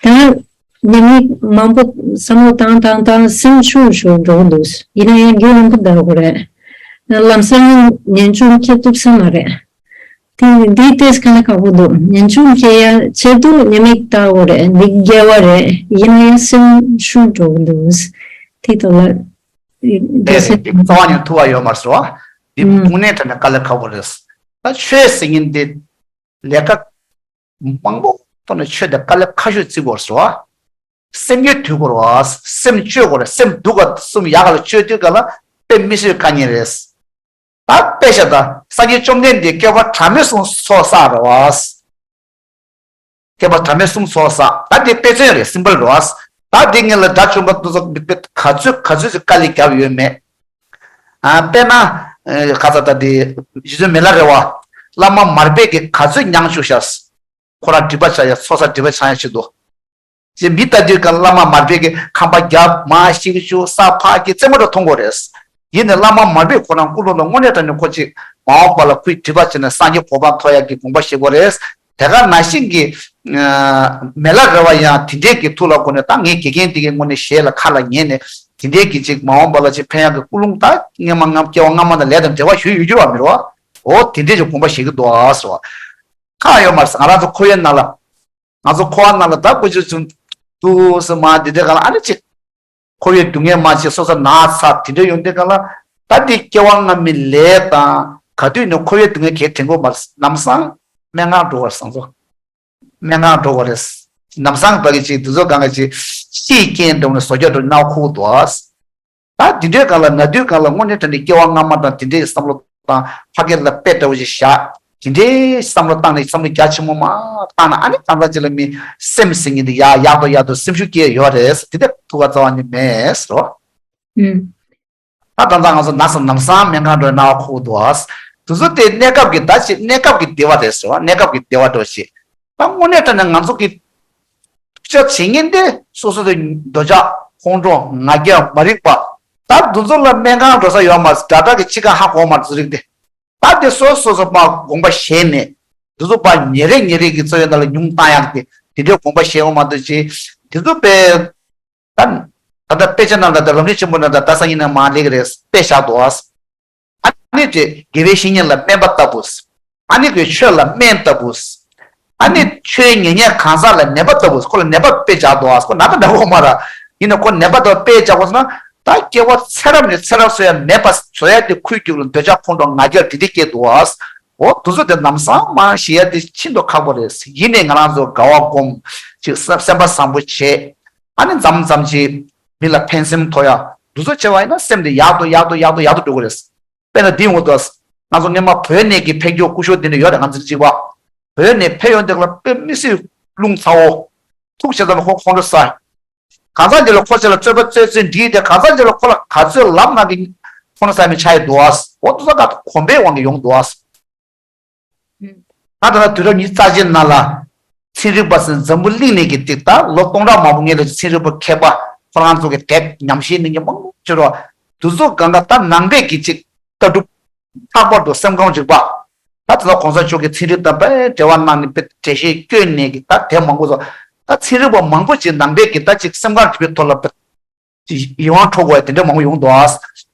ད་ཉེས་དམིགས་མང་པོ་བསམ་བློ་བཏང་བཏང་བཏང་སེམས་ཤུགས་ཤུགས་འགྲོ་གི་འདུག་ཡིན་ན་ཡང་རྒྱུན་རིང་པོ་བསྡད་དགོས་རེད། ལམ་སང་ངེས་འབྱུང་སྐྱེ་ཐུབ་ས་མ་རེད། དེ་འདི་ཏོག་ཙམ་ཁག་པོ་འདུག་ངེས་འབྱུང་སྐྱེ་ཡ་ཆེད་དུ་ཉེས་དམིགས་བལྟ་དགོས་རེད། འདི་དགེ་བ་རེད། ཡིན་ན་ཡང་སེམས་ཤུགས་འགྲོ་གི་འདུག་དེ་ཐོག་ལ་དེ་ལས་སེམས་རིགས་རྩ་བ་ནས་ཐུབ་པ་ཡོད་མ་རེད་ཟེར་བ། འདི་ཁུངས་སྣེ་དྲངས་ནས་དཀའ་ལས་ཁག་པོ་རེད། ད་ཆོས་ཟེར་མཁན་འདི་ལས་ཀ་མང་པོ་ཐོག་ནས་ཆོས་དེ་དཀའ་ལས་ཁག་ཤོས་བརྩི་དགོས་ཟེར་བ། སེམས་རྒྱུད་དུལ་དགོས་རེད་བ། སེམས་བཅོས་དགོས་རེད། སེམས་སྡུག་ག་གསུམ་ཡག་ག་ལ་བཅོས་དུས་ག་ལ་དཔེ་མི་སྲིད་དཀའ་ངལ་རེད། ད་དཔེ་བཞག་ད་སངས་རྒྱས་བཅོམ་ལྡན་འདས་བསྐལ་པ་གྲངས་མེད་གསུམ་ཚོགས་བསགས་རེད་བ། བསྐལ་པ་གྲངས་མེད་གསུམ་ཚོགས་བསགས། ད་དེ་དཔེ་མཚོན་རེད། སིམ་པལ་རེད་བ། ད་དེ་ངེད་ལ་དགྲ་བཅོམ་པ་དེ་ཚོ་ག་ཚོད་ག་ཚོད་ཅིག་དཀའ་ལས་བརྒྱབ་ཡོད་མེད། ཨ། དཔེར་ན། ཨ། ཁ་ཚ་ད་དེ་རྗེ་བཙུན་མི་ལ་རས་པ། བླ་མ་མར་པས་ཀྱི་ག་ཚོད་མྱངས་བཅུག་ཤག་ཁོ་རང་སྒྲིབ་པ་ཆགས་ཡ། ཚོགས་བསགས་སྒྲིབ་པ་ཆགས་ཡ་ཆེད་དུ། ཅེས་མི་ལྟ་དུས་ཀ་བླ་མ་མར་པས་ཀྱི་ཁང་པ་རྒྱབ་མ་ཤིག་ཆུ་ས་ཕག་གི་རྩེ་མོ་འདྲ་མཐོང་གི་རེད། ཡིན་ནའི་བླ་མ་མར་པས་ཁོ་རང་ཀུན་སློང་ལ་དངོས་གནས་དྲང་གནས་ཁོ་ཅིག་མ་འོངས་པ་ལ་ཁོའི་སྒྲིབ་པ་ཆེ་ནས་སངས་རྒྱས་གོ་འཕང་ཐོབ་ཡག་གི་དགོངས་པ་བཞེས་དགོས་རེད། དེ་ག་ནང་བཞིན་གྱི་མི་ལ་རས་པ་ཡང་དེ་འདྲས་ཀྱི་ཐུགས་ལ་དགོངས་ནས། ད་ངས་དགེ་རྒན་དེ་གའི་ངོ་ནས་ཞལ་ལ་ཁ་ལ་ཉན་ནས་དེ་འདྲས་ཀྱི་ཅིག་མ་འོངས་པ་ལ་ཅིག་ཕན་ཡག་གི་ཀུན་སློང་ད་སྔོན་མ་སྔ་སྐྱེ་བ་སྔ་མ་དང་ལས་དང་འབྲེལ་བ་ཞུ་ཡོད་རྒྱུ་ར་མི་རེད་བ། འོ་དེ་འདྲས་ཀྱི་དགོངས་པ་བཞེས་ཀྱི་འདུག་ཨ་ཟེར་བ། ཁག་ཡོད་མ་རེད། ང་རང་ཚོ་འཁོར་བའི་ནང་ལ། ང་ཚོ་འཁོར་བ་ནང་ལ་ད་ཀུ་ཅོ་ཅུང་འདུག་སེ་མ་འདི་འདྲ་ག་ལ་ཨ་ནི་ཅིག་འཁོར་བའི་སྡུག་བསྔལ་མ་ཅིག་སོ་སོ་ན་ཚ་དེ་འདྲ་ཡོང་དུས་ག་ལ། ད་འདི་སྐྱེ་བ་སྔ་མའི་ལས་དང་ག་དུས་ནས་འཁོར་བའི་སྡུག་བསྔལ་གས་དྲན་དགོས་མ་རེད། ལམ་སང་སྨན་ཁང་འགྲོ་བར་བཟང་ཚོ། སྨན་ཁང་འགྲོ་བ་རེད། ལམ་སང་བ་གི་ཅིག་དེ་ཚོ་གང་ག་ཅིག་ཤི་རྐྱེན་འགྲོ་ནས་བཟོ་རྒྱག་འགྲོ་ནས་ཁུག་འདུག་ཨ། ད་འདི་འདྲའི་སྒང་ལ་ན་དུས་སྒང་ལ་དངོས་གནས་དྲང་གནས་སྐྱེ་བ་སྔ་མ་དང་དེ་འདྲའི་བསམ་བློ་བཏང་། ཕ་སྐད་ལ་དཔེ་འདྲ་བོ་ཞིག་བཞག་དེ་འདྲའི་བསམ་བློ་བཏང་ནས་བསམ་བློ་རྒྱ་ཆེན་པོ་མ་བཏང་ན་ཨ་ནི་གང་ལྟར་ཅིག་ལ་མི་སེམས་ཟེར་མཁན་འདི་ཡག་ཡག་ཏུ་ཡག་ཏུ་སེམས་ཤུགས་སྐྱེ་ཡོད་རེད། དེ་འདྲ་ཐུགས་ཁག་རྩ་བ་ནས་མེད་ཟེར་བ། ཨུམ། ད་ད་ལྟ་ང་ཚོ་ན་ཚ་ལམ་སང་སྨན་ཁང་འགྲོ་ནས་ཁུག་འདུག་ཨ། དེ་ཚོ་དེ་གནས་སྐབས་ཀྱི་ད་ཅིག་གནས་སྐབས་ཀྱི་བདེ་བ་རེད་ཟེར་བ། གནས་སྐབས་ཀྱི་བདེ་བ་འདྲ་བོ་ཞིག་ད་དངོས་གནས་དྲང་གནས་ང་ཚོ་གི་ཐུགས་ཅག་བྱེད་མཁན་དེ་སོ་སོ་དེ་འདོད་ཆགས་ཁོང་ཁྲོ་ང་རྒྱལ་མ་རིག་པ། ད་འདི་ཚོ་ལ་སྨན་ཁང་འགྲོ་ས་ཡོད་མ་རེད། དྲག་དྲག་གི་འཆི་ཁ་ཧ་གོ་མ་རེད་ཚོ་རིགས་དེ། ད་དེ་སོ་སོ་སོ་སོ་མ་དགོངས་པ་བཞེས་ནས་འདི་ཚོ་པ་ཉིན་རེ་ཉིན་རེ་གི་འཚོ་བའི་ནང་ལ་ཉུང་བཏང་ཡག་དེ་དེ་འདྲའི་དགོངས་པ་བཞེས་འོང་མ་གཏོགས་ཅི། འདི་ཚོ་པའི་ད་ད་ལྟ་དཔེ་ཆ་ནང་ལ་ད་རབ་གནས་ཆེན་པོ་ནང་ད་ད་སང་ཉིན་ནས་མ་ལེགས་རེད་དཔེ་བཞག་འདུག་ཨ། ཨ་ནི་དེ་དགེ་བའི་བཤེས་གཉེན་ལ་སྨན་པ་ལྟ་བུ། ཨ་ནི་ཁོས་ཆོས་ལ་སྨན་ལྟ་བུ། ཨ་ནི་ཆོས་ཉན་མཁན་གང་ཟག་ལ་ནད་པ་ལྟ་བུ། ཁོ་ལ་ནད་པ་དཔེ་བཞག་འདུག་ཨ། ཁོ་ན་ད་འདྲ་བོ་མ་ར། ཡིན་ན་ཁོ་ནད་པ་ལྟ་བུ་དཔེ་བཞག་པ་སོང་ན་ད་སྐྱེ་བ་ཚེ་རབས་ནས་ཚེ་རབས་སོ་ཡ་མེད་པ་བཟོ་ཡ་དེ་ཁོའི་རྒྱུད་ལ་འདོད་ཆགས་ཁོང་ཁྲོ་ང་རྒྱལ་དེ་འདྲ་སྐྱེ་འདུག་ཨ། འོ་དེ་ཚོ་དེ་ལམ་སང་མ་ཞེ་ཡ་དེ་ཤིན་ཏུ་ཁག་པོ་རེད། ཡིན་ནའི་ང་རང་ཚོ་དགའ་བ་སྒོམ་ཅིག་སེམས་པ་བཟང་པོ་བྱེད། ཨ་ནི་མཚམས་མཚམས་ཅིག་མི་ལ་ཕན་སེམས་ཐོགས་ཡ་འདུ་ཚོགས་བྱེད་པ་ཡིན་ན་སེམས་དེ་ཡག་ཏུ་ཡག་ཏུ་ཡག་ཏུ་ཡག་ཏུ་འགྲོ་གི་རེད། དཔེར་ན་འདི་ཡོང་གི་འདུག་ང་ཚོ་སྔོན་མ་བོད་ནས་ཀྱི་ཕེབས་རྒྱུ་སྐུ་ཞབས་འདི་འདྲ་ཡོད་རེད། ང་ཚོ་གཅིག་པ་བོད་ནས་ཕེབས་ཡོང་དེ་ལ་དཔེ་མི་སྲིད་རླུང་ཚ་བོ། ཐུགས་ཆེ་ཙམ་ཁོ་ཁོང་ཁྲོ་ཟ། གང་ཟག་འདི་ལ་ཁོ་ཆེ་ལ་རྩོད་པ་རྩོད་རྩོད་འདྲིས་ཏེ་གང་ཟག་འདི་ལ་ཁོ་ལ་ག་ཚོད་ལབ་ན་གི་ཁོང་ཁྲོ་ཟ་མི་ཆ་ཡི་འདུག་ཨ། འོ་དུ་ས་ག་གོམས་པའི་དབང་གིས་ཡོང་གི་འདུག་ཨ། ད་ལྟ་དུས་རབས་ཉི་ཤུ་རྩ་གཅིག་ནང་ལ་ཚན་རིག་པ་ཟེར་འཛམ་བུ་གླིང་ནས་ཀྱི་ཏིག་ད་ལོ་སྟོང་ཕྲག་མང་པོ་སྔོན་ལ་ཚན་རིག་པ་མཁས་པ་ཁོ་རང་ཚོ་གི་དེབ་ཉམས་ཞིབ་གནང་མཁན་མང་པོ་བྱུང་རོགས། དུ་ཚོ་གང་ག་ད་ནང་པའི་གི་ཅིག་ལྟ་གྲུབ་ལྷག་པར་དུ་སེམས་ཁམས་རིག་པ། ད་དེ་ཚོ་གོང་ས་མཆོག་གི་ཚན་རིག་དང་དཔེ་འབྲེལ་བ་གནང་ནས་དཔེ་འགྲེལ་བཤད་བསྐྱོན་ནས་གི་ད་དེབ་མང་པོ་ཚོ་ད་ཚན་རིག་པ་མང་པོ་ཅིག་ནང་པའི་གི་ད་ཅིག་སེམས་ཁམས་རིག་པའི་ཐོག་ལ་དཔེ་ཡིད་དབང་འཕྲོག་དགོས་དེ་འདྲ་མང་པོ་ཡོང་འདུག་ཨ།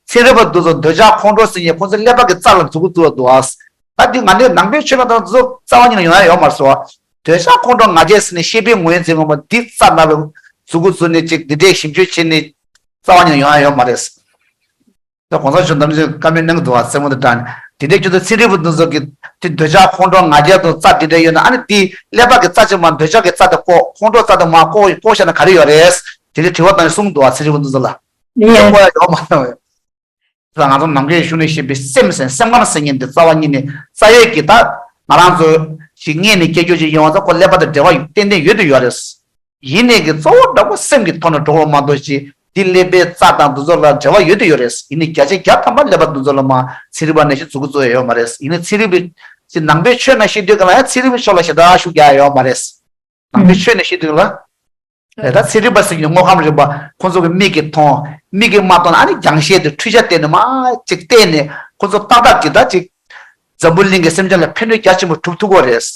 ཚན་རིག་པ་འདི་ཚོ་འདོད་ཆགས་ཁོང་ཁྲོ་ཟེར་མཁན་ཁོང་ཚོ་ཀླད་པ་གི་རྩ་ལ་འཛུགས་ཀྱི་འདུག་ཨ། ད་འདི་ང་ཚོའི་ནང་པའི་ཆོས་ལ་དང་འདི་ཚོ་རྩ་བ་ཉིད་ནས་ཡོང་ཡ་ཡོད་མ་རེད་ཟེར་བ། འདོད་ཆགས་ཁོང་ཁྲོ་ང་རྒྱལ་ཟེར་ནས་ཤེས་པའི་ངོས་འཛིན་ངོ་མ་འདི་རྩ་ནང་ལ་འཛུགས་ཀྱི་འཛུགས་ནས་ཅིག་འདི་འདྲའི་ཞིབ་འཇུག་བྱས་ནས་རྩ་བ་ཉིད་ནས་ཡོང་ཡ་ཡོད་མ་རེད། ད་གོང་ས་མཆོག་ནམ་རྒྱུན་བཀའ་མོལ་གནང་གི་འདུག་བ། རྩེད་མོ་དང་འདྲ་ནས་དེ་འདྲའི་རྒྱུ་མཚན་ཚན་རིག་པ་འདི་ཚོ་གི་དེ་འདོད་ཆགས་ཁོང་ཁྲོ་ང་རྒྱལ་དང་རྩ་དེ་འདྲ་ཡོད་ན་ཨ་ནི་དེ་ཀླད་པ་གི་རྩ་ཆེན་མ་འདོད་ཆགས་ཀྱི་རྩ་དེ་བཀོག་ཁོང་ཁྲོ་རྩ་དེ་མ་བཀོག་བཀོག་བཞག་ན་ག་རེ་ཡོད་རེད། དེ་འདྲའི་དྲི་བ་བཏང་ནས་གསུངས་འདུག་བ། ཚན་རིག་པ་འདི་ཚོ་ལ་དེ་བཀོག་ཡ་ཡོད་མ་རེད། ད་ང་ཚོ་ནམ་མཁའི་གཞུང་ནས་བཤད་པའི་སེམས་ཟེར་སེམས་ཁམས་ཟེར་མཁན་འདི་རྩ་བ་ཉིད་ནས་རྩ་ཡས་ཀྱི་ད་ང་རང་ཚོ་ཞིག་སྔས་ནས་སྐྱེ་རྒྱུ་ཅིག་ཡིན་བ་ཚོ་ཁོ་ཀླད་པ་དང་འབྲེལ་བ་ཏན་ཏན་ཡོད་དུ་ཡོད་རེད། ཡིན་ནས་ཀྱི་གཙོ་བོ་འདྲ་པོ་སེམས་ཀྱི་ཐོག་ནས་འགྲོ་བ་མ་གཏོགས་ཅི། འདི་ཀླད་པའི་རྩ་དང་འདི་ཚོ་ལ་འབྲེལ་བ་ཡོད་དུ་ཡོད་རེད། ཡིན་ནས་བརྒྱ་ཆ་བརྒྱ་ཐམ་པ་ཀླད་པ་འདི་ཚོ་ལ་མ་ཚན་རིག་པ་ནས་ཤི་འཛུགས་ཀྱི་བཟོ་ཡ་ཡོད་མ་རེད། ཡིན་ནས་ཚན་རིག་པའི་ཅི་ནང་པའི་ཆོས་ནང་བཤད་དུས་ག་ལ་ཡང་ཚན་རིག་པའི་ཕྱོགས་ལ་ཞེ་དྲག་ཤུགས་རྒྱག་ཡ་ཡོད་མ་རེད། ནང་པའི་ཆོས་ནང་བཤད་དུས་ག་ལ། ད་ཚན་རིག་པ་ཟེར་གྱི་དངོས་ཁམས་རིག་པ་ཁོང་ཚོ་གི་མིག་གིས་མཐོང་། མིག་གིས་མ་མཐོང་ན་ཨ་ནི་རྒྱང་ཤེལ་དེ་འཕྲུལ་ཆ་བལྟས་ནས་མ་ཅིག་བལྟས་ནས་ཁོང་ཚོ་ཏག་ཏག་གི་ད་ཅིག་འཛམ་བུ་གླིང་གི་སེམས་ཅན་ལ་ཕན་ཐོགས་རྒྱ་ཆེན་པོ་གྲུབ་ཐུབ་ཀྱི་རེད།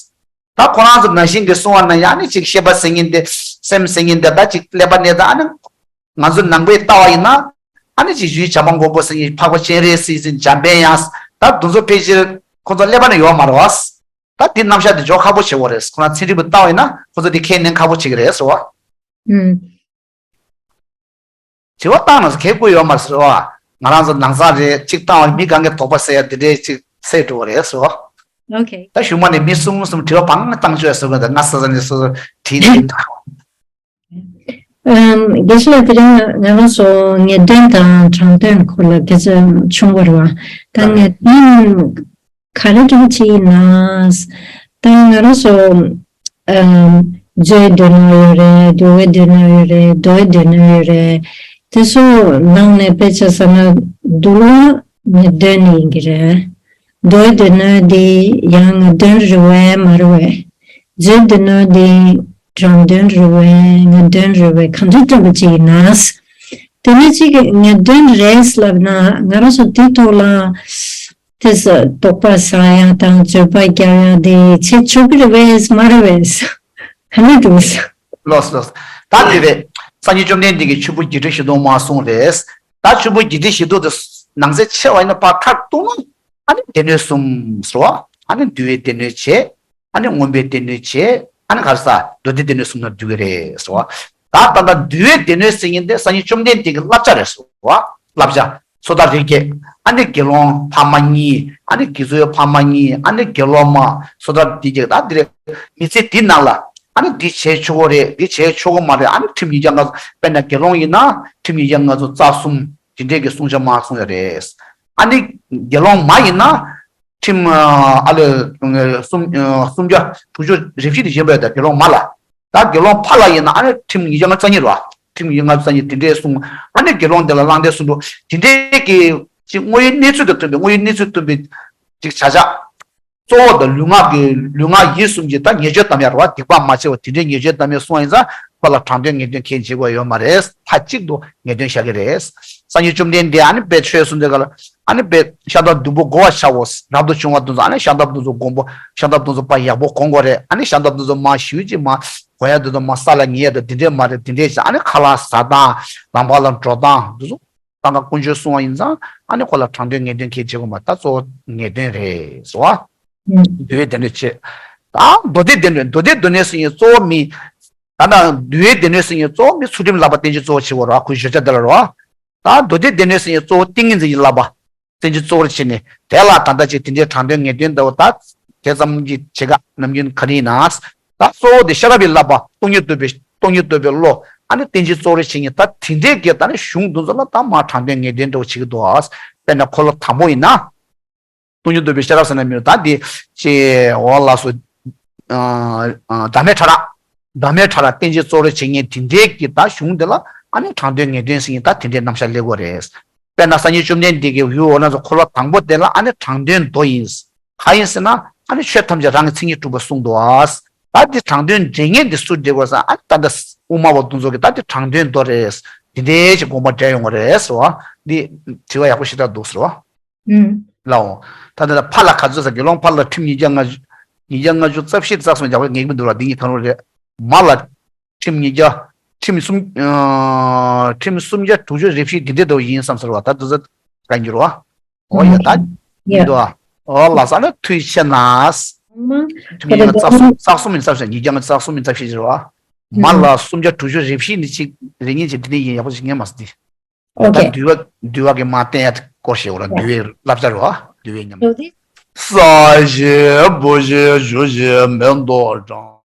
ད་ཁོ་རང་ཚོ་ནང་བཞིན་གྱི་གསུང་བ་ན་ཡང་ནི་ཅིག་ཤེས་པ་ཟེར་མཁན་དེ་སེམས་ཟེར་མཁན་དེ་ད་ཅིག་ཀླད་པ་ནས་ད་ཨ་ནི་ང་ཚོ་ནང་པའི་ལྟ་བ་ཡིན་ན་ཨ་ནི་ཅིག་ཡུལ་བྱ་མ་མགོན་པོ་ཟེར་མཁན་འཕགས་པ་སྤྱན་རས་གཟིགས་ཟེར་འཇམ་དཔལ་དབྱངས་ད་དེ་ཚོ་ཕལ་ཆེར་ཁོ་ཚོ་ཀླད་པ་ནས་ཡོད་མ་རེད་བ། ད་དེ་རྣམ་གཞག་དེ་འཇོག་ཁག་པོ་བྱེད་དགོས་རེད། ཁོ་རང་ཚན་རིག་པའི་ལྟ་བ་ཡིན་ན་ཁོ་ཚོ་དེ་ཁས་ལེན་ཁག་པོ་བྱེད་ཀྱི་རེད་ཟེར་བ། ཨུམ། དྲི་བ་བཏང་ན་གལ་དགོས་ཡོད་མ་རེད་ཟེར་བ། ང་རང་ཚོ་ནང་ཚང་རེད་གཅིག་བཏང་བ་མི་གང་གའི་དོགས་པ་སེལ་ཡ་དེ་འདྲའི་གཅིག་སེལ་འགྲོ་བ་རེད་ཟེར་བ། ཨོ་ཁེ། ད་གཞུག་མ་ནས་མི་གསུམ་གསུམ་དྲི་བ་བང་བཏང་ཆོག་ཟེར་བ་དང་ང་ས་ས་ནས་སོ་སོ་དྲིས་ནས། ཨམ། དགེ་བཤེས་ལགས་དེ་རིང་ང་རང་ཚོ་ངེས་དོན་དང་དྲང་དོན་སྐོར་ལ་སྐད་ཆ་བྱུང་བ་རེད་བ། ད་ངེས་དོན་ག་རེ་འདྲ་བྱས་ཡིན་ན། ད་ང་རང་ཚོ་ཨམ། རྫོའི་མདོ་ནོ་ཡོད་རེད། འདུལ་བའི་མདོ་ནོ་ཡོད་རེད། མདོའི་མདོ་ནོ་ཡོད་རེད། དེ་ཚོ་ནང་ནས་དཔེ་ཆ་བསམ་ན་འདུལ་བ་ངེས་དོན་ཡིན་གྱི་རེད། མདོའི་མདོ་ནོ་འདི་ཡང་ངེས་དོན་རེད་བས་མ་རེད་བས། རྫོའི་མདོ་ནོ་འདི་དྲང་དོན་རེད་བས་ངེས་དོན་རེད་བས་གང་འདྲ་འདྲ་པོ་ཅིག་ཡིན་ན། དེ་ནས་ཅིག་ངེས་དོན་རེད་ལབ་ན་ང་རང་ཚོ་དེའི་ཐོག་ལ་དེ་དོགས་པ་ཟ་ཡ་དང་རྩོད་པ་རྒྱག་ཡ་དེ་བྱེད་ཆོག་གི་རེད་བས་མ་རེད་བས། ག་ནས་འགྲོ་ས། ལོས་ལོས། ད་དེ་རེད། སངས་རྒྱས་བཅོམ་ལྡན་འདས་ཀྱིས་ཆུ་བོ་བརྒྱད་ཁྲི་བཞི་སྟོང་མ་གསུངས་རེད། ད་ཆུ་བོ་བརྒྱད་ཁྲི་བཞི་སྟོང་དེ་ནང་གསེས་ཆེ་བ་ཡིན་ན་ཕར་མཐར་གཏུགས་ན་ཨ་ནི་སྡེ་སྣོད་གསུམ་ཟེར་བ། ཨ་ནི་འདུལ་བའི་སྡེ་སྣོད་བྱས། ཨ་ནི་མངོན་པའི་སྡེ་སྣོད་བྱས། ཨ་ནི་ག་རེ་ཟ། མདོ་སྡེ་སྡེ་སྣོད་གསུམ་ནང་འདུ་གི་རེད་ཟེར་བ། ད་ད་ལྟ་འདུལ་བའི་སྡེ་སྣོད་ཟེར་མཁན་དེ་སངས་རྒྱས་བཅོམ་ལྡན་འདས་ཀྱི་བསླབ་བྱ་རེད་ཟེར་བ། བསླབ་བྱ། སོ་ཐར་རིགས་བརྒྱད། ཨ་ནི་དགེ་སློང་ཕ་མ་གཉིས། ཨ་ནི་དགེ་ཚུལ་ཕ་མ་གཉིས། ཨ་ནི་དགེ་སློང་མ། སོ་ཐར་འདི་བརྒྱད། ད་འདི་རེད། མི་ཚེ་འདི་ནང་ལ་ཨ་ནི་འདི་བྱས་ཆོག་གི་རེད། འདི་བྱས་ཆོག་གི་མ་རེད། ཨ་ནི་ཁྲིམས་ཉིས་བརྒྱ་ལྔ་བཅུ། དཔེར་ན་དགེ་སློང་ཡིན་ན་ཁྲིམས་ཉིས་བརྒྱ་ལྔ་བཅུ་རྩ་གསུམ་འདི་འདྲས་ཀྱི་བསྲུང་བྱ་མ་བསྲུང་ཡ་རེད། ཨ་ནི་དགེ་སློང་མ་ཡིན་ན་ཁྲིམས་ཨ་ལས་སུམ་སུམ་བརྒྱ་དྲུག་ཅུ་རེ་བཞི་དེ་བཞིན་པ་ཡོད། ད་དགེ་སློང་མ་ལ། ད་དགེ་སློང་ཕ་ལ་ཡིན་ན་ཨ་ནི་ཁྲིམས་ཉིས་བརྒྱ་ལྔ་བཅུ་རྩ་གཉིས་རེད་བ། ཁྲིམས་ཉིས་བརྒྱ་ལྔ་བཅུ་རྩ་གཉིས་དེ་འདྲས་སྲུང་། ཨ་ནི་དགེ་སློང་དེ་ལ་བླངས་ཏེ་སྲུང་འགྲོ། དེ་འདྲས་ཀྱི་ཅིག་དངོས་ཡོད་གནས་ཚུལ་དང་མཐུན་པའི་དངོས་ཡོད་གནས་ཚུལ་མཐུན་པའི་ཅིག་བྱ་བྱ། གཙོ་བོ་དང་ལུས་ངག་གི་ལུས་ངག་ཡིད་གསུམ་གྱི་ད་ཉེས་སྤྱོད་གཏམ་ཡ་རེད་བ། སྡིག་པ་མ་བྱས་པ་དེ་འདྲའི་ཉེས་སྤྱོད་གཏམ་ཡ་སྲུང་བ་ཡིན་ཙང་ཁོ་ལ་དྲང་དོན་ངེས་དོན་ཁས་འཆེ་དགོས་ཡོད་མ་རེད། མཐའ་གཅིག་ཏུ་ངེས་དོན་བཞག་གི་རེད། སངས་རྒྱས་བཅོམ་ལྡན་འདས་ཨ་ནི་དཔེ་ཆོས་གསུངས་དེ་ག་ལ་ཨ་ནི་དཔེ་ཤ་སྟག་བདུན་པོ་བགོ་བར་བྱའོ། རབ་ཏུ་བྱུང་བ་དེ་ཚོ་ཨ་ནི་ཤ་སྟག་དེ་ཚོ་སྒོམ་པོ། ཤ་སྟག་དེ་ཚོ་པ་ཡག་པོ་སྒོམ་དགོས་རེད། ཨ་ནི་ཤ་སྟག་དེ་ཚོ་མ་ཞུས་ཅིག་མ་གོ་ཡ་དེ་ཚོ་མ་ས་ལ་ཉལ་ཡ་དེ་འདི་འདྲས་མ་རེད། འདི་འདྲས་བྱས་ཨ་ནི་ཁ་ལག་ཟ་སྟངས་ལམ་ཁ་ལ་འགྲོ་སྟངས་དེ་ཚོ་ད་ག་དཀོན་མཆོག་གསུང་བ་ཡིན་ཙང་ཨ་ནི་ཁོ་ལ་དྲང་དོན་ངེས་དོན་ཁས་འཆེ་དགོས་མ། ད་གཙོ་བོ་ངེས་དོན་རེད་ཟེར་བ། འདུལ་བའི་སྡེ་སྣོད་བྱེད། ད་མདོ་སྡེ་སྡེ་སྣོད། མདོ་སྡེ་སྡེ་སྣོད་ཟེར་མཁན་གཙོ་བོ་མི། ད་ལྟ་འདུལ་བའི་སྡེ་སྣོད་ཟེར་མཁན་གཙོ་བོ་མི་ཚུལ་ཁྲིམས་བསླབ་པ་བསྟན་བཅོས་གཙོ་བོ་བྱེད་དགོས་རེད་བ། ཁོའི་བརྗོད་བྱ་དེ་ལ་རེད་བ། ད་མདོ་སྡེ་སྡེ་སྣོད་ཟེར་མཁན་གཙོ་བོ་ཏིང་ངེ་འཛིན་གྱི་བསླབ་པ། བསྟན་བཅོས་གཙོ་བོར་བྱས་ནས་དེ་ལ་ད་ལྟ་ཅིག་དེ་འདྲའི་དྲང་དོན་ངེས་དོན་ལྟ་བུ་ད་དེ་ཙམ་གྱི་བྱེད་དཀའ་ནམ་རྒྱུན་ག་རེ་ཡིན་ན། ད་གཙོ་བོ་དེ་ཤེས་རབ་ཀྱི་བསླབ་པ། སྟོང་ཉིད་རྟོགས་པའི་སྟོང་ཉིད་རྟོགས་པའི་བློ། ཨ་ནི་བསྟན་བཅོས་གཙོ་བོར་བྱེད་མཁན་ད་དེ་འདྲའི་གི་ད་ནི་གཞུང་འདི་ཚོ་ལ་ད་མར་དྲང་དོན་ངེས་དོན་འདྲ་བོ་བྱེད་ཀྱི་འདུག་ཨ། དཔེར་ན་འཁོར་ལོ་དང་པོ་ཡིན་ན། སྟོང་ཉིད་རྟོགས་པའི་ཤེས་རབ་ཟེར་ན་མི་རུང་། ད་འདི་ཅེས་འོ་ལགས་སོ། ཨ་ཨ་བདག་མེད་ཕྲ་རགས། བདག་མེད་ཕྲ་རགས་བསྟན་བཅོས་གཙོ་བོར་བྱེད་མཁན་དེ་འདྲའི་གི་ད་གཞུང་དེ་ལ་ཨ་ནི་དྲང་དོན་ངེས་དོན་ཟེར་མཁན་ད་དེ་འདྲའི་རྣམ་གཞག་སླེབས་ཀྱི་ཡོད་རེད། དཔེར་ན་སངས་རྒྱས་བཅོམ་ལྡན་འདས་ཀྱིས་ཡུལ་འོ་ན་ཚོ་འཁོར་ལོ་དང་པོ་དེ་ལ་ཨ་ནི་དྲང་དོན་མདོ་ཡིན། གང་ཡིན་ཟེར་ན་ཨ་ནི་ཆོས་ཐམས་ཅད་རང་གི་མཚན་ཉིད་གྲུབ་པ་གསུངས་འདུག་ཨ། ད་འདི་དྲང་དོན་འགྲེལ་མཁན་འདི་སུ་འགྲེལ་དགོས་ཟེར་ན་ཨ་ནི་ད་ལྟ་དབུ་མ་པ་དེ་ཚོ་གིས་ད་འདི་དྲང་དོན་མདོ་རེད། འདི་འདྲའི་ཅིག་དགོངས་པ་འགྲེལ་ཡོང་གི་རེད་ཟེར་བ། འདི་དྲི་བ་ཡག་པོ་ཞེ་དྲག་འདུག་ཟེར་བ། ཨུམ། ལའོ། ད་ལྟ་ཕ་ལ་ག་ཚོད་ཟེར། དགེ་སློང་ཕ་ལ་ཁྲིམས་ཉིས་བརྒྱ་ལྔ་བཅུ། ཉིས་བརྒྱ་ལྔ་བཅུ་རྩ་བཞི་རྩ་གསུམ་རྒྱག་པ་ངེས་པར་འདུག་ལ་འདི་གཉིས་གང་རུང་རེད། མ་ལ་ཁྲིམས་ཉིས་བརྒྱ། ཁྲིམས་སུམ། ཨ་ཁྲིམས་སུམ་བརྒྱ་དྲུག་ཅུ་རེ་བཞི་འདི་འདྲ་འདྲ་བོ་ཡིན་བསམ་ཟེར་བ། ད་དུ་ཟ་ག་འགྱུར་བ། ཨོ་ཡ་ད། ཡ། འདུག་ཨ། ཨོ་ལགས་སོ། ཨ་ནི་ཐུགས་རྗེ་ཆེ་གནང་། ཁྲིམས་ཉིས་བརྒྱ་ལྔ་བཅུ་རྩ་གསུམ། རྩ་གསུམ་ཡིན་བསམ་ཟེར། ཉིས་བརྒྱ་ལྔ་བཅུ་རྩ་གསུམ་ཡིན་བསམ་ཤེས་ཟེར་བ། མ་ལ་སུམ་བརྒྱ་དྲུག་ཅུ་རེ་བཞི་ནི་གཅིག་རེ་གཉིས་ཅིག་འདི་འདྲ་ཡིན། ཡག་པོ་ཞིག་ངས་མ་ཟེར་འདི། ཨོ་ད་ཨོ་ཁེ། འདུལ་བ་འདུལ་བ་གི་མ་བསྟན་ཡ་སྐོར་ཞིག་འོ་ར། འདུལ་བའི་བསླབ་བྱ་རེད་བ། འདུལ་བའི་ཉམས། ལོ་དེ། ས་གཞི་བུ་གཞི་ཞུ་གཞི་མེ་ཏོག་བཀྲ།